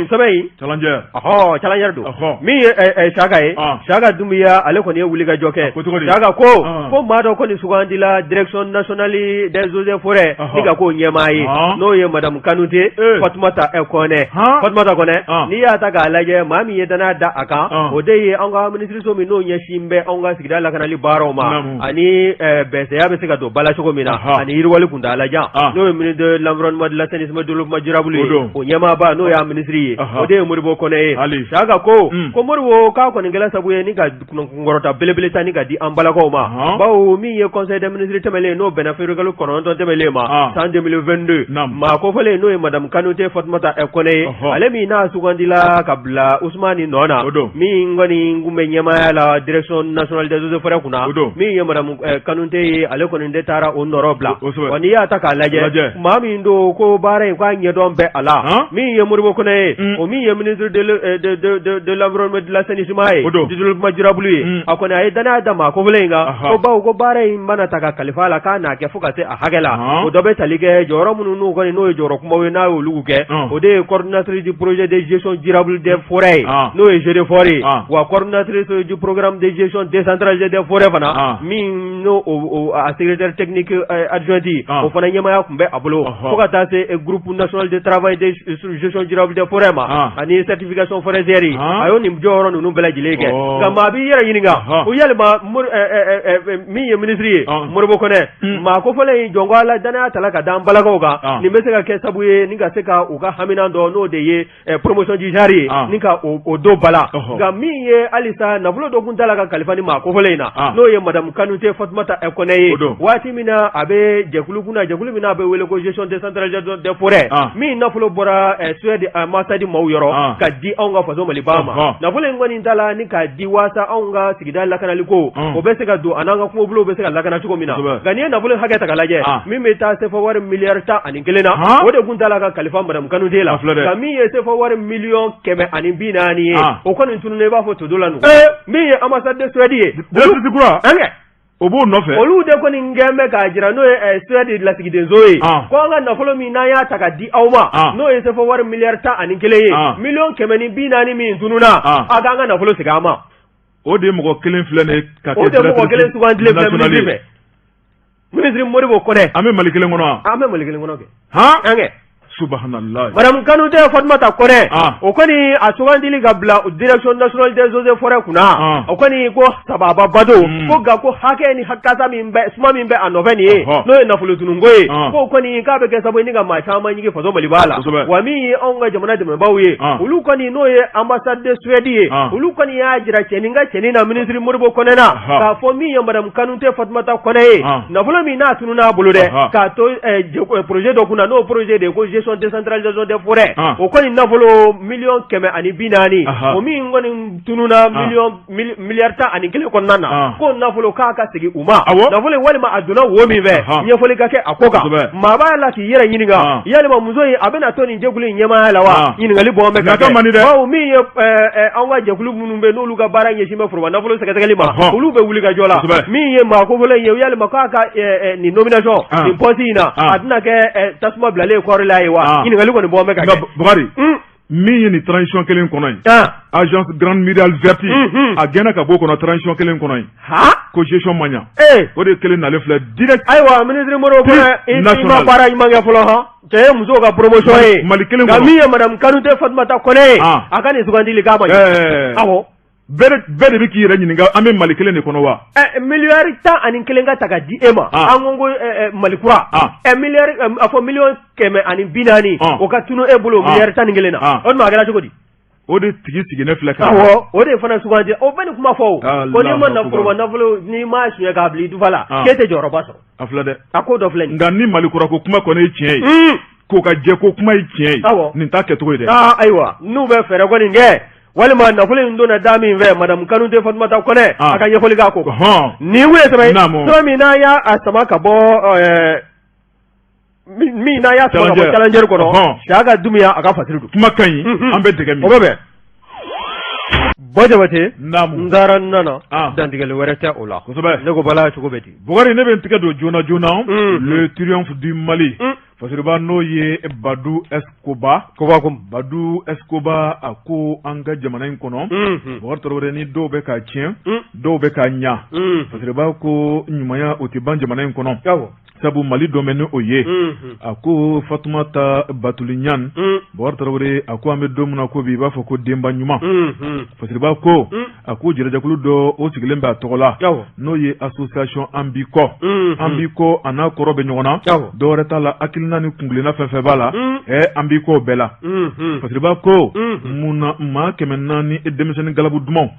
Sɛbɛn in challenger ɔhɔ challenger don min ye Siyaka ye Siyaka Dunbiya ale kɔni ye wulikajɔ kɛ Siyaka ko ko maa dɔ kɔni sugandila direction nationale des eaux et forêts ni ka k'o ɲɛmaa ye n'o ye madame Kanute Fatumata Kɔnɛ Fatumata Kɔnɛ n'i y'a ta k'a lajɛ maa min ye danaya da a kan o de ye an ka minisiriso min n'o ɲɛsin bɛ anw ka sigida lakanali baaraw ma ani bɛnsɛya bɛ se ka don ba la cogo min na ani yiriwali kuntaalajan n'o ye ministre de l'environnement de l'assainissement développement durable ye o ɲɛmaaba n'o y'a minisiri ye o de ye Modibo Kɔnɛ ye Siyaka ko ko Modibo k'a kɔni kɛla sabu ye ni ka kunkɔrɔta belebele ta ni ka di an balakaw ma bawo min ye conseil des ministres tɛmɛlen n'o bɛnna février kalo 9 tɛmɛlen ma san 2022 maa kofɔlen n'o ye madame Kanute Fatumata Kɔnɛ ye ale min n'a sugandila ka bila Usumani nɔ na min kɔni tun bɛ ɲɛmaaya la direction nationale des eaux et forêts kunna min ye madame Kanute ye ale kɔni de taara o nɔrɔ bila wa n'i y'a ta k'a lajɛ maa min don ko baara in k'a ɲɛdɔn bɛ a la min ye Modibo Kɔnɛ ye o min ye ministre de l'environnement de l'assainissement ye du développement durable ye a kɔni a ye danaya da maa kofɔlen in kan ko bawo ko baara in mana ta ka kalifa a la k'a n'a kɛ fo ka se a hakɛ la o dɔ bɛ tali kɛ jɔyɔrɔ minnu n'u kɔni n'o ye jɔyɔrɔ kumaw ye n'a y'olu kɛ o de ye coordinatrice du projet de gestion durable des forêts ye n'o ye GEDEFOR ye wa coordinatrice du programme de gestion décentralisée des forêts fana min n'o a secrétaire technique adjointe o fana ɲɛmaaya tun bɛ a bolo fo ka taa se groupe national de travail de gestion durable des forêts ma ani certification forestière a y'o nin jɔyɔrɔ ninnu bɛɛ lajɛlen kɛ nka maa b'i yɛrɛ ɲininka ko yalima min ye minisiri ye Modibo Kɔnɛ maa kofɔlen in jɔn ko Ala danaya tala ka da an balakaw kan nin bɛ se ka kɛ sabu ye ni ka se ka u ka haminan dɔ n'o de ye promotion du genre ye ni ka o don ba la nka min ye halisa nafolo dɔ tun tala ka kalifa ni maa kofɔlen in na n'o ye madame Kanute Fatumata Kɔnɛ ye waati min na a bɛ jɛkulu kunna jɛkulu min n'a bɛ wele ko gestion décentralisée des forêts min nafolo bɔra Suède ambassade maaw yɔrɔ ka di anw ka faso Maliba ma nafolo in kɔni tala ni k'a di waasa anw ka sigida lakanali ko o bɛ se ka don an'an ka kungobolow bɛ se ka lakana cogo min na nka n'i ye nafolo hakɛ ta k'a lajɛ min bɛ taa sefa wari miliyari 11 na o de tun tala ka kalifa madame Kanute la nka min ye sefa wari miliyɔn 140 ye o kɔni tununna i b'a fɔ todo la nugu min ye ambassade de Suède ye o b'o nɔfɛ olu de kɔni kɛn bɛ k'a jira n'o ye Suède lasigidenso ye ko an ka nafolo min n'an y'a ta ka di aw ma n'o ye sefa wari miliyari 11 ye miliyɔn 140 min tununna a k'an ka nafolo segin an ma o de mɔgɔ kelen filɛ nin ka kɛ o de mɔgɔ kelen sugandilen filɛ minisiri fɛ minisiri Modibo Kɔnɛ an bɛ Mali kelen kɔnɔ wa an bɛ Mali kelen kɔnɔ kɛ han an kɛ subhanallah madame Kanute Fatumata Kɔnɛ o kɔni a sugandili ka bila direction nationale des eaux et forêts kunna o kɔni ko sababa don ko nka ko hakɛ ni kasa min bɛ suma min bɛ a nɔfɛ nin ye n'o ye nafolo tununko ye k'o kɔni k'a bɛ kɛ sababu ye ni ka maa caman ɲigin faso Maliba la wa min ye anw ka jamana dɛmɛbaaw ye olu kɔni n'o ye ambassade de Suède ye olu kɔni y'a jira cɛnin ka cɛnin na minisiri Modibo Kɔnɛ na k'a fɔ min ye madame Kanute Fatumata Kɔnɛ ye nafolo min n'a tununna a bolo dɛ k'a to projet dɔ kunna n'o projet de ye ko gestion décentralisation des forêts o kɔni nafolo miliyɔn 140 o min kɔni tununna miliyɔn miliyari 11 kɔnɔna na ko nafolo k'a ka segin u ma nafolo walima a donna wo min fɛ ɲɛfɔli ka kɛ a ko kan maa b'a la k'i yɛrɛ ɲininka yalima muso in a bɛna to nin jɛkulu in ɲɛmaaya la wa ɲininkali bɔ bɛ ka kɛ bawo min ye an ka jɛkulu minnu bɛ n'olu ka baara ɲɛsin bɛ foroba nafolo sɛgɛsɛgɛli ma olu bɛ wuli ka jɔ la min ye maa kofɔlen ye yalima k'a ka nin nomination nin poste in na a tɛna kɛ tasuma bilalen kɔɔri la ye wa ɲininkali kɔni bɔ bɛ ka kɛ Bukari min ye nin transition kelen kɔnɔ yen agence grande muraille verte a gɛnna ka bɔ o kɔnɔ transition kelen kɔnɔ yen ko gestion ma ɲa o de kelen nalen filɛ direct ayiwa ministre Modibo Kɔnɛ i ma baara ɲuman kɛ fɔlɔ hɔn cɛ ye musow ka promotion ye Mali kelen kɔnɔ nka min ye madame Kanute Fatumata Kɔnɛ ye a ka nin sugandili k'a ma ɲɛ awɔ bɛɛ de bɛ k'i yɛrɛ ɲininka an bɛ Mali kelen de kɔnɔ wa miliyari 11 ka ta ka di e ma an ko Mali kura miliyari a fɔ miliyɔn 140 o ka tunu e bolo miliyari 11 na o tuma a kɛra cogo di o de tigi sigilen filɛ kan awɔ o de fana sugandi o bɛ nin kuma fɔ o ko n'i ma foroba nafolo n'i ma suɲɛ k'a bila i dufa la k'e tɛ jɔyɔrɔba sɔrɔ a filɛ dɛ a ko dɔ filɛ nin nka ni Mali kura ko kuma kɔni ye tiɲɛ ye ko ka jɛ ko kuma ye tiɲɛ ye nin t'a kɛcogo ye dɛ ayiwa n'u bɛ fɛɛrɛ kɔni kɛ Walima nafolo in donna da min fɛ, madame Kanute Fatumata Kɔnɛ, a ka ɲɛfɔli k'a ko kan. Nin kun ye sɛbɛn ye, sɛbɛn min n'an y'a sama ka bɔ min n'an y'a sama ka bɔ Challenger kɔnɔ, Siyaka Dunbiya a ka fasiri don. Kuma ka ɲi, an bɛ dɛgɛ min. O bɛ bɛn. Bɔ Jabate, n taara n nana, dantigɛli wɛrɛ tɛ o la. Kosɛbɛ. Ne ko Bala cogo bɛ di? Bukari, ne bɛ n tɛgɛ don joona joona, Le Triomphe du Mali. Fasiriba n'o ye Badu Escobar Badu Escobar, a ko an ka jamana in kɔnɔ, Bukari Tarawele, ni dɔw bɛ k'a tiɲɛ, dɔw bɛ k'a ɲa. Fasiriba ko ɲumanya o tɛ ban jamana in kɔnɔ, sabu Mali dɔn bɛ ni o ye. A ko Fatumata Batuli Ɲan, Bukari Tarawele, a ko an bɛ don min na ko bi, i b'a fɔ ko denba ɲuman. Fasiriba ko a ko jɛrɛjɛkulu dɔ o sigilen bɛ a tɔgɔ la, n'o ye association an b'i kɔ. An b'i kɔ, a n'a kɔrɔ bɛ ɲɔgɔn na, dɔwɛrɛ t'a la, hakilina ni kuntilenna fɛn fɛn b'a la, an b'i kɔ o bɛɛ la. Fasiriba ko mun na maa 400 denmisɛnnin galabu dumanw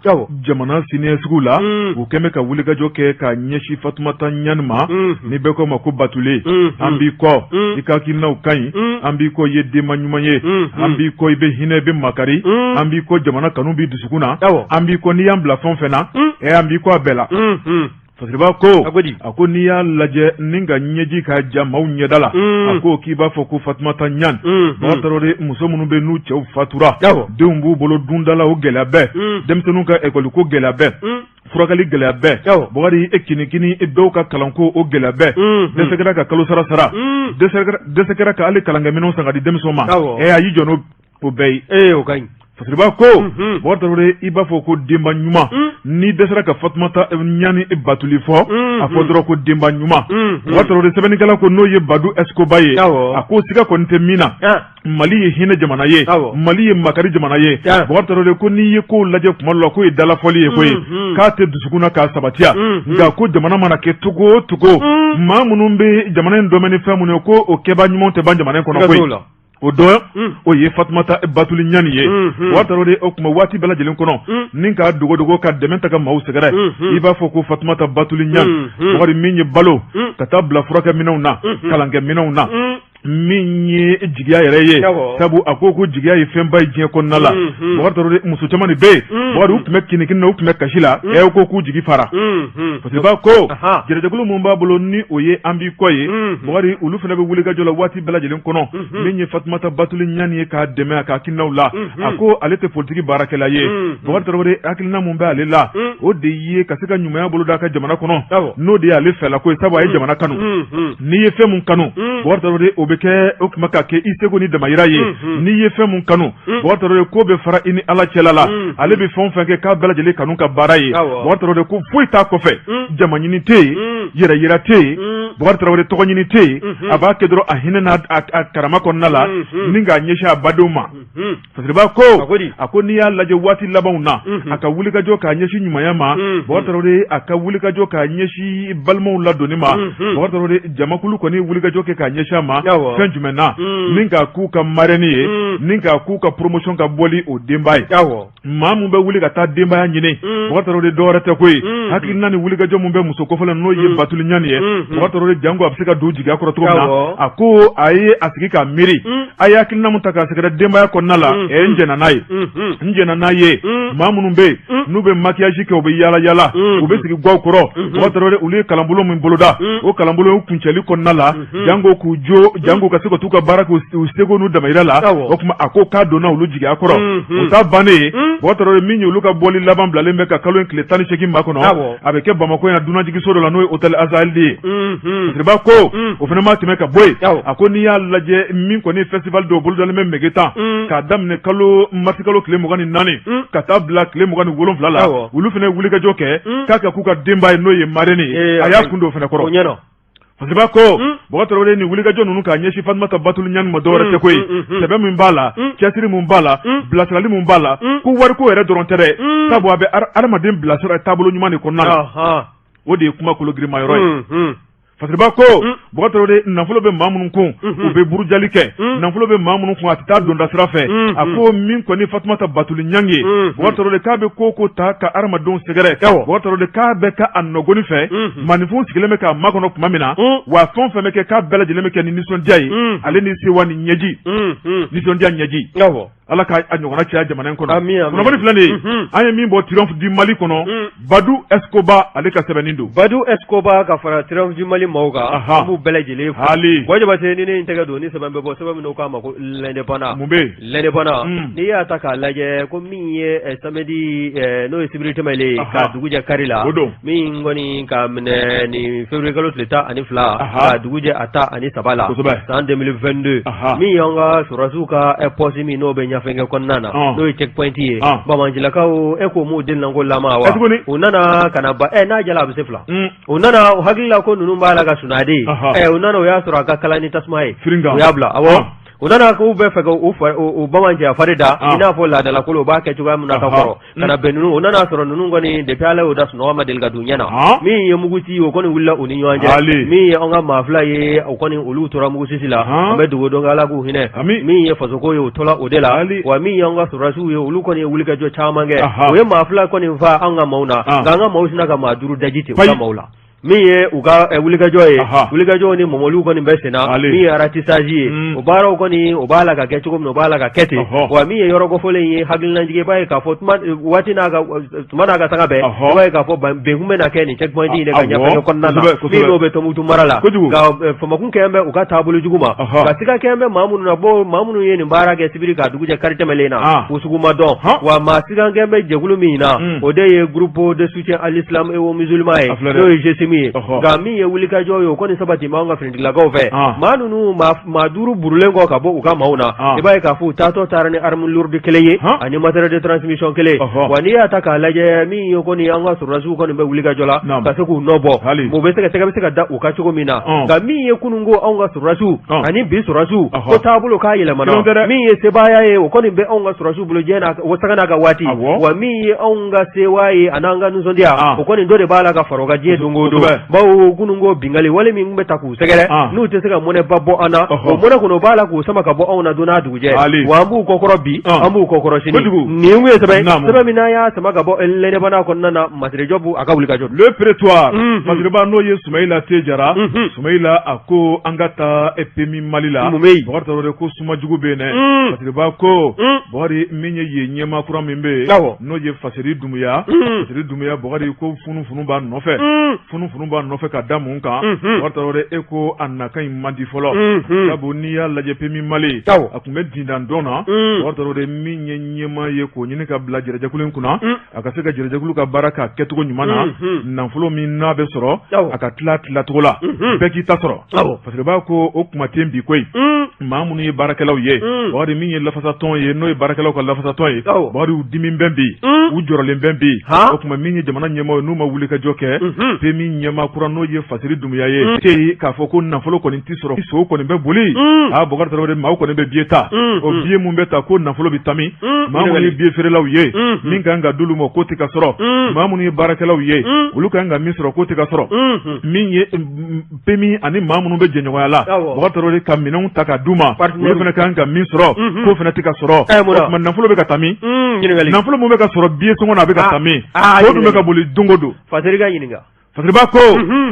jamana siniɲɛsigiw la, u kɛn bɛ ka wulikajɔ kɛ ka ɲɛsin Fatumata Ɲani ma, ni bɛɛ ko ma ko Batule. An b'i kɔ, i ka hakilinaw ka ɲi. An b'i kɔ, i ye denba ɲuman ye. An b'i kɔ, i bɛ hinɛ, i bɛ makari. An b'i kɔ, jamana kanu b'i dusukun na. An b'i kɔ, n'i y'an bila fɛn o fɛn na, an b'i kɔ a bɛɛ la. Fasiriba ko a ko n'i y'a lajɛ ni ka ɲɛji ka ja maaw ɲɛda la, a ko k'i b'a fɔ ko Fatumata Ɲani. Bukari Tarawele, muso minnu bɛ n'u cɛw fatura, denw b'u bolo dundala, o gɛlɛya bɛɛ, denmisɛnninw ka ekɔli ko gɛlɛya bɛɛ, furakɛli gɛlɛya bɛɛ, Bukari, e kinikini dɔw ka kalanko o gɛlɛya bɛɛ, dɛsɛ kɛra ka kalo sara sara, dɛsɛ kɛra ka hali kalankɛminɛnw san ka di denmisɛnw ma. A y'i jɔ n'o bɛɛ ye. Ee, o ka ɲi. Fasiriba ko Bukari Tarawele, i b'a fɔ ko denba ɲuman. N'i dɛsɛra ka Fatumata Ɲani Batuli fɔ, a fɔ dɔrɔn ko denba ɲuman. Bukari Tarawele, sɛbɛnnikɛla ko n'o ye Badu Escobar ye, a ko siga kɔni tɛ min na, Mali ye hinɛ jamana ye, Mali ye makari jamana ye. Bukari Tarawele ko n'i ye kow lajɛ tuma dɔ la, k'o ye dalafɔli ye koyi, k'a tɛ dusukun na k'a sabatiya. Nka ko jamana mana kɛ cogo o cogo, maa minnu bɛ jamana in dɔmɛ ni fɛn minnu ye, ko o kɛbaa ɲumanw tɛ ban jamana in kɔnɔ koyi. O dɔ o ye Fatumata Batuli Ɲani ye. Bukari Tarawele, o tuma waati bɛɛ lajɛlen kɔnɔ, ni k'a dogodogo ka dɛmɛ ta ka maaw sɛgɛrɛ, i b'a fɔ ko Fatumata Batuli Ɲani. Bukari, min ye balo ka taa bila furakɛminɛnw na, kalankɛminɛnw na, min ye jigiya yɛrɛ ye, sabu a ko ko jigiya ye fɛnba ye diɲɛ kɔnɔna la. Bukari Tarawele, muso caman de bɛ yen, Bukari, u tun bɛ kinikini na, u tun bɛ kasi la, ɛ ko k'u jigi fara. Fasiriba ko jɛrɛjɛkulu min b'a bolo ni o ye an b'i kɔ ye, Bukari, olu fana bɛ wulikajɔ la waati bɛɛ lajɛlen kɔnɔ. Min ye Fatumata Batuli Ɲani ye, k'a dɛmɛ a ka hakilinaw la, a ko ale tɛ politiki baarakɛla ye. Bukari Tarawele, hakilina min bɛ ale la, o de ye ka se ka ɲumanya bolo da a ka jamana kɔnɔ, n'o de y'ale fɛlako ye, sabu a ye jamana kanu. N'i ye fɛn mun kanu, Bukari Tarawele, o bɛ kɛ o tuma ka kɛ i seko ni damayira ye. N'i ye fɛn mun kanu, Bukari Tarawele, ko bɛ fara i ni Ala cɛla la. Ale bɛ fɛn o fɛn kɛ, k'a bɛɛ lajɛlen kanu ka baara ye. Bukari Tarawele ko foyi t'a kɔfɛ, jama ɲini tɛ yen, yɛrɛ yira tɛ yen, Bukari Tarawele, tɔgɔ ɲini tɛ yen. A b'a kɛ dɔrɔn a hinɛ n'a a karama kɔnɔna la, ni k'a ɲɛsin a badenw ma. Fasiriba ko a ko n'i y'a lajɛ waati labanw na, a ka wulikajɔ k'a ɲɛsin ɲumanya ma, Bukari Tarawele, a ka wulikajɔ k'a ɲɛsin balimaw ladonni ma, Bukari Tarawele, jamakulu kɔni wulikajɔ kɛ k'a ɲɛsin a ma fɛn jumɛn na, ni k'a k'u ka marraine ye, ni k'a k'u ka promotion ka bɔli o denba ye. Maa min bɛ wuli ka taa denbaya ɲini, Bukari Tarawele, dɔwɛrɛ tɛ koyi, hakilina ni wulikajɔ min bɛ muso kofɔlen n'o ye Batuli Ɲani ye, Bukari Tarawele, janko a bɛ se ka don jigiya kɔrɔ cogo min na, a ko a ye a sigi k'a miiri, a ye hakilina min ta k'a sɛgɛrɛ denbaya kɔnɔna la, n jɛnna n'a ye, n jɛnna n'a ye. Maa minnu bɛ yen n'u bɛ maquillage kɛ, u bɛ yaala yaala, u bɛ sigi gaw kɔrɔ, Bukari Tarawele, olu ye kalanbolo min boloda, o kalanbolo kuncɛli kɔnɔna la, janko k'u jo, janko ka se ka t'u ka baara kɛ u seko n'u damayira la. O tuma a ko k'a donna olu jigiya kɔrɔ. O ta bannen ye, Bukari Tarawele, min ye olu ka bɔli laban bilalen bɛ ka kalo in tile 18 makɔnɔ, a bɛ kɛ Bamakɔ yan dunanjiginso dɔ la, n'o ye hôtel Azali ye. Fasiriba ko o fana ma tɛmɛ ka bɔ yen, a ko n'i y'a lajɛ, min kɔni festival dɔw bolodalen bɛ Megetan, k'a daminɛ kalo mars kalo tile 24 ka taa bila tile 27 la, olu fana ye wulikajɔ kɛ k'a ka k'u ka denba ye, n'o ye marraine ye. A y'a kun don o fana kɔrɔ. Fasiriba ko Bukari Tarawele, ni wulikajɔ ninnu k'a ɲɛsin Fatumata Batuli Ɲani ma, dɔwɛrɛ tɛ koyi, sɛbɛ min b'a la, cɛsiri min b'a la, bilasirali min b'a la, ko wariko yɛrɛ dɔrɔn tɛ dɛ, sabu a bɛ adamaden bilasira taabolo ɲuman de kɔnɔna la. O de ye kuma kologirima yɔrɔ ye. Fasiriba ko Bukari Tarawele, nafolo bɛ maa minnu kun, u bɛ burujali kɛ. Nafolo bɛ maa minnu kun, a tɛ taa donda sira fɛ. A ko min kɔni Fatumata Batuli Ɲani ye, Bukari Tarawele, k'a bɛ ko ko ta ka hadamadenw sɛgɛrɛ, Bukari Tarawele, k'a bɛ kɛ a nɔgɔni fɛ. Maaninfinw sigilen bɛ k'a makɔnɔ tuma min na, wa fɛn o fɛn bɛ kɛ, k'a bɛɛ lajɛlen bɛ kɛ ni nisɔndiya ye, ale ni sewa ni ɲɛji, nisɔndiya ɲɛji. Ala ka a ɲɔgɔnna caya jamana in kɔnɔ. Ami, ami. Kunnafoni filɛ nin ye, an ye min bɔ Triomphe du Mali kɔnɔ, Badu Escoba ale ka sɛbɛnni don. Badu Escoba ka fara Triomphe du Mali maaw kan, an b'u bɛɛ lajɛlen fo. Hali. Buwa Jabate, ni ne ye n tɛgɛ don ni sɛbɛn bɛ bɔ, sɛbɛn min n'u k'a ma ko L'Indépendant. Mun bɛ yen? L'Indépendant, n'i y'a ta k'a lajɛ ko min ye samedi, n'o ye sibiri tɛmɛlen ye, ka dugu jɛ kari la, o don, min kɔni ka minɛ ni février kalo tile 12, ka dugu jɛ a 13 la, san 2022, min y'an ka sɔrɔdasiw ka poste min n'o bɛ Ɲafɛnkɛ kɔnɔna na, n'o ye checkpoint ye, banbaancilakaw e ko m'u delinako lama wa, u nana ka na ba n'a jala a bɛ se fila, u nana u hakili la ko ninnu b'a la ka sunaa de, u nana u y'a sɔrɔ a ka kalan ni tasuma ye, u y'a bila. Awɔ, u nana k'u bɛ fɛ u bamancɛya fari da, i n'a fɔ laadalakolo u b'a kɛ cogoya min na ka kɔrɔ ka na bɛn ninnu. U nana sɔrɔ ninnu kɔni depuis Ala y'u da sunɔgɔ ma deli ka don ɲɛ na. Min ye muguci, o kɔni wulila u ni ɲɔgɔn cɛ. Min ye an ka maa fila ye, o kɔni olu tora mugusisi la, an bɛ dugawu don Ala k'u hinɛ. Min ye fasoko ye, u tola o de la. Wa min ye an ka sɔrɔdasiw ye, olu kɔni ye wulikajɔ caman kɛ, u ye maa fila kɔni faa an ka maaw na, nka an ka maaw sinna ka maa duuru daji ten u ka maaw la. Min ye u ka wulikajɔ ye, wulikajɔ ni mɔmɔliw kɔni bɛ senna. Min ye ratissage ye, o baaraw kɔni o b'a la ka kɛ cogo min na, o b'a la ka kɛ ten. Wa min ye yɔrɔ kofɔlen ye, hakilinajigin, i b'a ye k'a fɔ waati n'a ka tuma n'a ka sanga bɛɛ, i b'a ye k'a fɔ bɛn kun bɛna kɛ nin checkpoint in de kan Ɲafɛnkɛ kɔnɔna na, min n'o bɛ Tɔnbukutu mara la. Nka famakun kɛlen bɛ u ka taabolo jugu ma, ka siga kɛlen bɛ maa minnu na, bon, maa minnu ye nin baara kɛ sibiri k'a dugujɛ kari tɛmɛlen na, u sugu ma dɔn. Wa maa siga kɛlen bɛ jɛkulu min na, o de ye groupe de soutien à l'islam et aux musulmans ye, n'o ye GSIM ye. Nka min ye wulikajɔ ye, o kɔni sabati b'an ka finitigilakaw fɛ. Maa ninnu maa duuru burulen kɔ ka bɔ u ka maaw na, i b'a ye k'a fɔ u taatɔ taara ni arme lourde kelen ye ani matériel de transmission kelen. Wa n'i y'a ta k'a lajɛ, min ye kɔni an ka sɔrɔdasiw kɔni bɛ wulikajɔ la ka se k'u nɔ bɔ, u bɛ se ka tɛgɛ bɛ se ka da u kan cogo min na. Nka min ye kunun ko anw ka sɔrɔdasiw ani bi sɔrɔdasiw ko taabolo k'a yɛlɛmana, min ye sebaaya ye, o kɔni bɛ anw ka sɔrɔdasiw bolo diɲɛ n'a o sanga n'a ka waati. Wa min ye anw ka sewa ye ani an ka nisɔndiya, o kɔni dɔ de b'a la ka fara o kan diɲɛ don o don, bawo kunun ko binkanni wale min bɛ ta k'u sɛgɛrɛ, n'u tɛ se ka mɔnɛba bɔ an na, o mɔnɛ kɔni o b'a la k'u sama ka bɔ anw na don n'a dugujɛ. Wa an b'u kɔkɔrɔ bi, an b'u kɔkɔrɔ sini. Nin ye sɛbɛn sɛbɛn min n'an y'a sama ka bɔ L'Indépendant kɔnɔna na, Masire Jɔbu a ka wulikajɔ. Le Prétoire, Masireba, n'o ye Sumayila T Jara. Sumayila a ko an ka taa PMU Mali la. Mun bɛ yen? Bakari Tarawele ko suma jugu bɛ yen dɛ. Masireba ko Bakari, min ye yen ɲɛmaa kura min bɛ yen, n'o ye Faseri Dunbuya. Faseri Dunbuya, Bakari ko funufunu b'a nɔfɛ, funufunu b'a nɔfɛ ka da mun kan? Bakari Tarawele, e ko a nakan in man di fɔlɔ, sabu n'i y'a lajɛ PMU Mali a tun bɛ dindan dɔn na. Bakari Tarawele, min ye ɲɛmaa ye k'o ɲini ka bila jɛrɛjɛkulu in kunna, a ka se ka jɛrɛjɛkulu ka baara k'a kɛcogo ɲuman na, nafolo min n'a bɛ sɔrɔ, a ka tila tilacogo la, bɛɛ k'i ta sɔrɔ. Fasiriba ko o kuma tɛ bi koyi. Maa minnu ye baarakɛlaw ye, Bakari, min ye lafasatɔn ye, n'o ye baarakɛlaw ka lafasatɔn ye, Bakari, u dimi bɛ bi, u jɔrɔlen bɛ bi. O tuma min ye jamana ɲɛmaa ye, n'u ma wuli ka jɔ kɛ, PMU ɲɛmaa kura, n'o ye Fasiri Dunbuya ye, tɛ k'a fɔ ko nafolo kɔni tɛ sɔrɔ, so kɔni bɛ boli. Aa Bakari Tarawele, maaw kɔni bɛ biye ta, o biye mun bɛ ta ko nafolo bɛ taa min? Maa minnu ye biye feerelaw ye, min kan ka d'olu ma, k'o tɛ ka sɔrɔ. Maa minnu ye baarakɛlaw ye, olu kan ka min sɔrɔ, k'o tɛ ka sɔrɔ. Min ye PMU ani maa minnu bɛ jɛɲɔgɔnya la, Bakari Tarawele, ka minɛnw ta ka d'u ma, olu fana kan ka min sɔrɔ, k'o fana tɛ ka sɔrɔ. O tuma nafolo bɛ ka taa min? Nafolo min bɛ ka sɔrɔ biye sɔngɔ na, a bɛ ka taa min? O dun bɛ ka boli don o don. Fasiri ka ɲininka. Fasiriba ko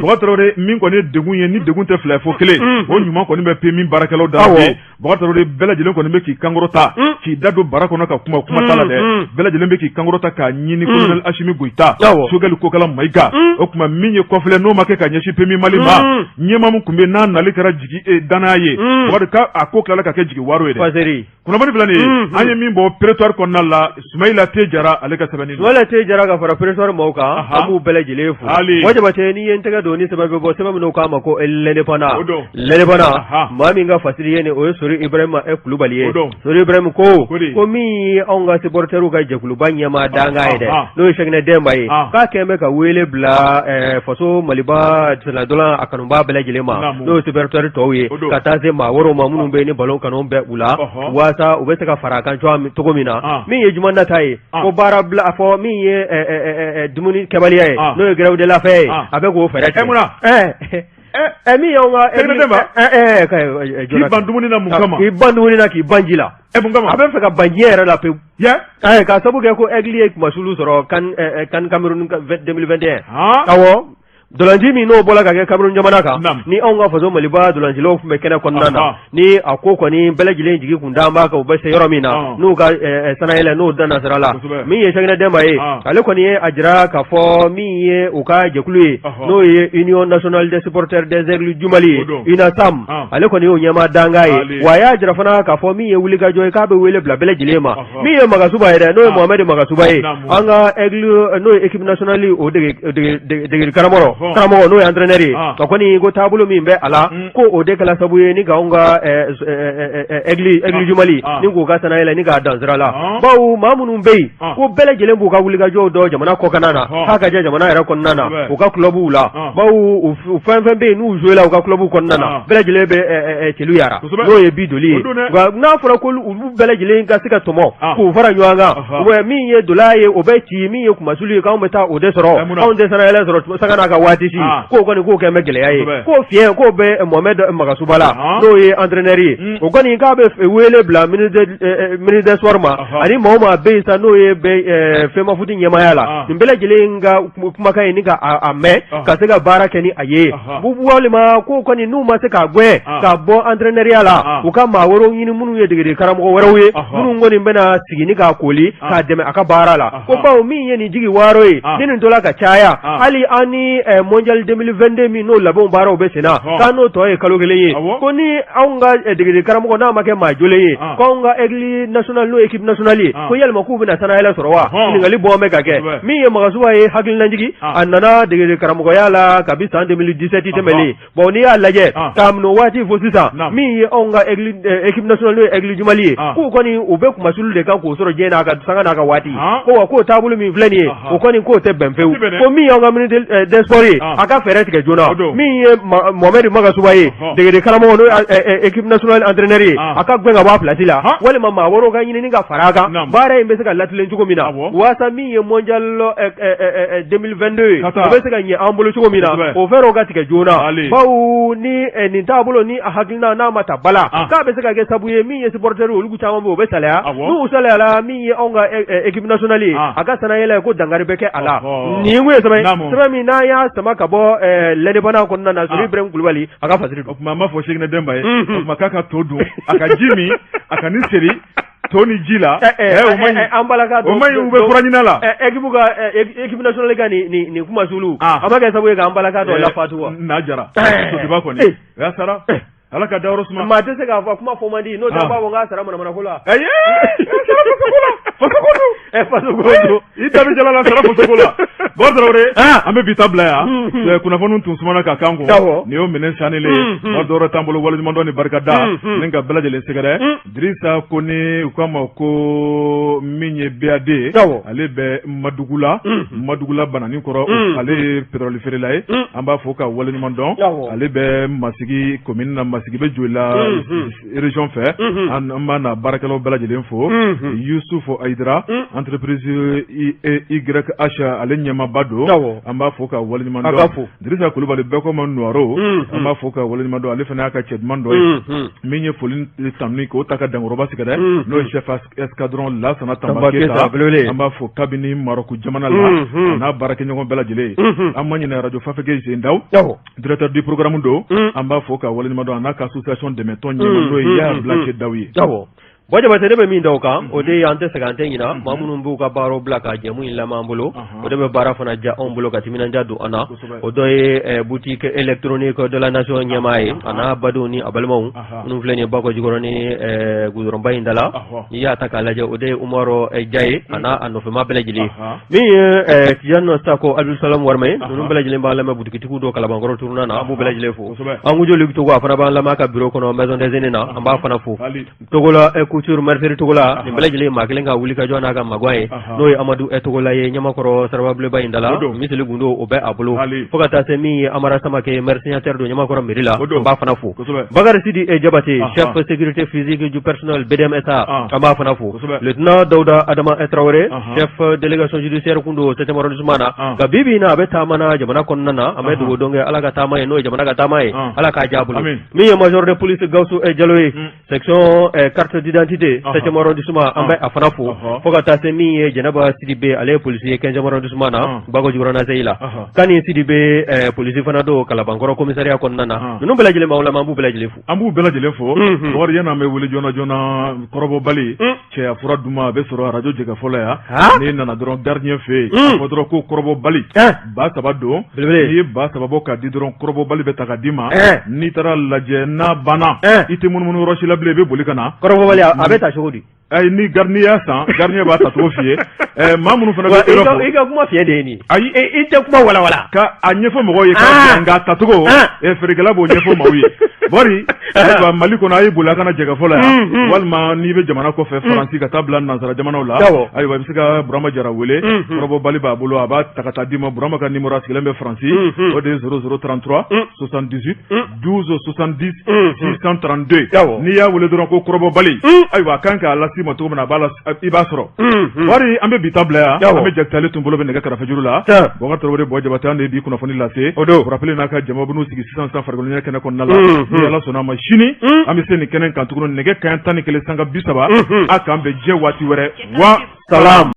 Bakari Tarawele, min kɔni ye degun ye, ni degun tɛ fila ye fo kelen, o ɲuman kɔni bɛ PMU baarakɛlaw da bi. Bakari Tarawele, bɛɛ lajɛlen kɔni bɛ k'i kankɔrɔta, k'i da don bara kɔnɔ ka kuma, kuma t'a la dɛ. Bɛɛ lajɛlen bɛ k'i kankɔrɔta k'a ɲini colonel Asimi Goyita, Sogɛli Kokala Mayiga. O tuma min ye kɔfilɛ n'o ma kɛ ka ɲɛsin PMU Mali ma, ɲɛmaa min tun bɛ n'a nali kɛra jigi danaya ye, Bakari, a ko tilala ka kɛ jigi waaro ye dɛ. Kunnafoni filɛ nin ye, an ye min bɔ Prétoire kɔnɔna la, Sumayila T Jara ale ka sɛbɛnni don. Sumayila T Jara ka fara Prétoire maaw kan, an b'u bɛɛ lajɛlen fo. Buwa Jabatɛ, n'i ye n tɛgɛ don ni sɛbɛn bɛ bɔ, sɛbɛn min n'u k'a ma ko L'Indépendant. O don. L'Indépendant, maa min ka fasiri ye nin, o ye Sori Ibrahima Kulubali ye. O don. Sori Ibrahima ko, ko min ye anw ka supporters ka jɛkuluba ɲɛmaa dankan ye dɛ, n'o ye Sɛkinɛ Dɛnba ye, k'a kɛlen bɛ ka wele bila faso Maliba sennantolatan a kanubaa bɛɛ lajɛlen ma, n'o ye supporters tɔw ye, ka taa se maa wɛrɛw ma minnu bɛ yen ni balon kanu bɛ u la, waasa u bɛ se ka fara a kan cogo min na. Min ye juma nata ye, ko baara bila a fɔ min ye dumuni kɛbaliya ye, n'o ye grève de la faim ye, a bɛ k'o fɛɛrɛ tigɛ. Munna? Min y'anw ka k'i ban dumuni na mun kama? K'i ban dumuni na, k'i ban ji la. Mun kama? A bɛ fɛ ka ban diɲɛ yɛrɛ la pewu. K'a sababu kɛ ko Aigle ye kunmasulu sɔrɔ CAN Cameroun 2021. Awɔ. Ntolanci min n'o bɔra ka kɛ Cameroun jamana kan ni anw ka faso Maliba ntolancilaw tun bɛ kɛnɛ kɔnɔna na ni a ko kɔni bɛɛ lajɛlen jigi kun dalen b'a kan u bɛ se yɔrɔ min na n'u ka sannayɛlɛn n'o danna sira la min ye Sɛkinɛ Dɛnba ye ale kɔni ye a jira k'a fɔ min ye u ka jɛkulu ye n'o ye Union nationale des supporters des Aigles du Mali ye UNASAM ale kɔni y'o ɲɛmaa dankan ye wa a y'a jira fana k'a fɔ min ye wulikajɔ ye k'a bɛ wele bila bɛɛ lajɛlen ma min ye Magasuba ye dɛ n'o ye Mohamed Magasuba ye an ka Aigle n'o ye équipe nationale o degeli karamɔgɔ karamɔgɔ n'o ye entraîneur ye a kɔni ko taabolo min bɛ a la ko o de kɛla sabu ye ni ka anw ka Aigle Aigle du Mali ni k'u ka sannayɛlɛn ni k'a dan sira la bawo maa minnu bɛ yen ko bɛɛ lajɛlen b'u ka wulikajɔw dɔn jamana kɔkanna na k'a ka jɛ jamana yɛrɛ kɔnɔna na u ka clubw la bawo fɛn fɛn bɛ yen n'u joué la u ka clubw kɔnɔna na bɛɛ lajɛlen bɛ celu yara n'o ye bi doli ye nka n'a fɔra ko olu bɛɛ lajɛlen ka se ka tɔmɔ k'u fara ɲɔgɔn kan ou min ye dola ye o bɛ ci min ye kumasulu ye k'anw bɛ taa o de sɔrɔ anw tɛ sannayɛlɛn sɔrɔ sanga n'a ka waati si k'o kɔni k'o kɛ bɛ gɛlɛya ye k'o fiɲɛ k'o bɛ Mohamed Magasuba la n'o ye entraîneur ye o kɔni k'a bɛ wele bila ministre des sports ma ani maa o maa bɛ yen sa n'o ye bɛ FEMAFOOT ɲɛmaaya la nin bɛɛ lajɛlen ka kumakan ye ni ka a mɛn ka se ka baara kɛ ni a ye walima ko kɔni n'u ma se k'a gɛn ka bɔ entraîneurya la u ka maa wɛrɛw ɲini minnu ye degeli karamɔgɔ wɛrɛw ye minnu kɔni bɛna sigi ni k'a koli k'a dɛmɛ a ka baara la ko bawo min ye nin jigi waaro ye ni nin tola ka caya hali an ni mondial 2022 min n'o labɛnw baaraw bɛ senna k'an n'o tɔ ye kalo kelen ye ko ni anw ka degeli karamɔgɔ n'a ma kɛ maa jolen ye ko anw ka aigle national n'o équipe nationale ye ko yalima k'u bɛna sannayɛlɛn sɔrɔ wa ɲininkali bɔ bɛ ka kɛ min ye Magasuba ye hakilinajigi a nana degeli karamɔgɔya la kabi san 2017 tɛmɛnen bon n'i y'a lajɛ k'a minɛ o waati fo sisan min ye anw ka équipe nationale n'o ye aigle du Mali ye k'u kɔni u bɛ kumasulu de kan k'o sɔrɔ diɲɛ n'a ka sanga n'a ka waati ko wa k'o taabolo min filɛ nin ye o kɔni k'o tɛ bɛn fewu ko min y'anw ka ministre des sports ye a ka fɛɛrɛ tigɛ joona min ye Mohamed Magasuba ye degeli karamɔgɔ n'o ye équipe nationale entraîneur ye a ka gɛn ka bɔ a place la walima maa wɛrɛw ka ɲini ka fara a kan baara in bɛ se ka latilen cogo min na waasa min ye mondial 2022 ye o bɛ se ka ɲɛ an bolo cogo min na o fɛɛrɛw ka tigɛ joona bawo ni nin taabolo ni a hakilina n'a ma ta ba la k'a bɛ se ka kɛ sabu ye min ye supporters olu caman bɛ o bɛ salaya n'u salayala min ye anw ka équipe nationale ye a ka sannayɛlɛn ko dankari bɛ kɛ a la nin kun ye sɛbɛn sɛbɛn min n'an y'a sama ka bɔ l'Indépendant kɔnɔna na Sori Ibrahim Kulubali a ka fasiri don. O tuma an b'a fɔ Sɛkinɛ Dɛnba ye o tuma k'a ka to dun a ka ji min a ka nin seri to ni ji la o man ɲi an balaka o man ɲi u bɛ fura ɲini la équipe ka équipe nationale ka nin kumasulu a ma kɛ sababu ye k'an balaka dɔ lafatu wa n'a jara Sotiba kɔni o y'a sara Ala ka dayɔrɔ suma maa tɛ se k'a fɔ kuma fɔ man di n'o tɛ an b'a fɔ k'a sara manamana ko la ayi sara fasoko la faso ko don i da bɛ jala la sara fasoko la Bɔkari Tarawele an bɛ bi ta bila yan kunnafoni tun sumana ka kan kun nin y'o minɛn sannilen ye ma dɔwɛrɛ t'an bolo waleɲumandɔn ni barikada ni ka bɛɛ lajɛlen sɛgɛrɛ Dirisa Kone u k'a ma ko min ye BAD ye ale bɛ Madugula Madugula Bananikɔrɔ ale ye pétrole feerela ye an b'a fo ka waleɲuman dɔn ale bɛ Masigi commune na Masigi bɛ Joyila région fɛ an b'a n'a baarakɛlaw bɛɛ lajɛlen fo Yusufu Ayidara entreprise YH ale ɲɛmaaba don an b'a fo ka waleɲuman dɔn Dirisa Kulubali bɛɛ ko ma Nuwaro an b'a fo ka waleɲuman dɔn ale fana y'a ka cɛ duman dɔ ye min ye foli tanuni k'o ta ka Dankɔrɔba sɛgɛrɛ n'o ye chef escadron Lasana Tanba Keyita an b'a fo kabini Marɔku jamana la a n'a baarakɛɲɔgɔn bɛɛ lajɛlen an ma ɲinɛ radio Fafeke Zendaw directeur du programme don an b'a fo ka waleɲuman dɔn a n'a ka association dɛmɛtɔn ɲɛmaa n'o ye Yaya Bilake Daw ye Bon Jabate ne bɛ min da o kan o de ye an tɛ sɛgɛn an tɛ ɲina maa minnu b'u ka baaraw bila ka jɛmu in lamɛn an bolo o de bɛ baara fana diya anw bolo ka timinandiya don an na o dɔ ye boutique électronique de la nation ɲɛmaa ye a n'a badenw ni a balimaw minnu filɛ nin ye Bakɔ Jikɔrɔni goudronba in da la n'i y'a ta k'a lajɛ o de ye Umaru Ja ye a n'a a nɔfɛmaa bɛɛ lajɛlen min ye Tijani Sako Abdulsalam Warimɛ ninnu bɛɛ lajɛlen b'an lamɛn butigitigiw don Kalabankɔrɔ tournant na an b'u bɛɛ lajɛlen fo an Joli Togo a fana b'an lamɛn a ka bureau kɔnɔ maison des aînés na an b'a fana fo Togola couture mercerie Togola nin bɛɛ lajɛlen maa kelen ka wuli ka jɔ n'a ka magwan ye n'o ye Amadu Togola ye Ɲamakɔrɔ Sarababilenba in da la miseli gundo o bɛ a bolo fo ka taa se min ye Amara Samakɛ maire signataire don Ɲamakɔrɔ mairie la an b'a fana fo Bakari Sidi Jabate chef sécurité physique du personnel BDM SA an b'a fana fo lieutenant Dawuda Adama Tarawele chef délégation judiciaire kun don 7e arrondissement na nka bi bi in na a bɛ taama na jamana kɔnɔna na an bɛ dugawu don kɛ Ala ka taama ye n'o ye jamana ka taama ye Ala k'a diya a bolo min ye major de police Gawusu Jalo ye section carte d'identité Jatite septième arrondissement, an bɛ a fana fo, fo ka taa se min ye Jɛnɛba Sidibe, ale ye polisi ye 15e arrondissement na, Bako Jikɔrɔni ACI la, Kani Sidibe, polisi fana don Kalabankɔrɔ commissariat kɔnɔna na. Ninnu bɛɛ lajɛlen b'anw lamɛn, an b'u bɛɛ lajɛlen fo. An b'u bɛɛ lajɛlen fo. Bakari, yanni an bɛ wele joona joona, kɔrɔbɔbali cɛya fura duman a bɛ sɔrɔ arajo Jɛkafɔ la yan. N'i nana dɔrɔn gardien fɛ yen, a fɔ dɔrɔn ko kɔrɔbɔbali 3000 don. N'i ye 3000 bɔ k'a di dɔrɔn, kɔrɔbɔbali bɛ ta ka d'i ma. N'i taara lajɛ n'a banna, i tɛ munumunu yɔrɔ si la bilen, i bɛ boli ka na. Kɔrɔbɔbali a bɛ ta cogo di? Ayi, ni gardien y'a san, gardien b'a tacogo f'i ye. Maa minnu fana bɛ Europe, i ka kuma fiɲɛ de ye nin ye. Ayi, i tɛ kuma walawala. Ka a ɲɛfɔ mɔgɔw ye k'a nka a tacogo, feerekɛla b'o ɲɛfɔ maaw ye. Bɔri, ayiwa, Mali kɔnɔ, a ye boli a ka na Jɛkafɔ la yan, walima n'i bɛ jamana kɔfɛ, Faransi ka taa bila nansara jamanaw la, ayiwa, i bɛ se ka Burama Jara wele. Kɔrɔbɔbali b'a bolo, a b'a ta ka taa d'i ma. Burama ka numéro, a sigilen bɛ Faransi, o de ye 00 33 78 12 70 632. N'i y'a wele dɔrɔn ko kɔrɔbɔbali, ayiwa, a kan k'a las'i ma cogo min na, a b'a la, i b'a sɔrɔ. Bɔri, an bɛ bi ta bila yan. An bɛ Jakitali tun bolo bɛ nɛgɛ karafejuru la. Bɔkari Tarawele, Bɔ Jabate, an de ye bi kunnafoni lase. O don Rappeler n'a ka jama bɛn'u sigi sisan sisan farikolo ɲɛnajɛ kɛnɛ kɔnɔna la. Ni Ala sɔnna a ma, sini an bɛ se nin kɛnɛ kan tuguni, nɛgɛ kanɲɛ 11 sanga 30. A k'an bɛn diɲɛ waati wɛrɛ wa salam.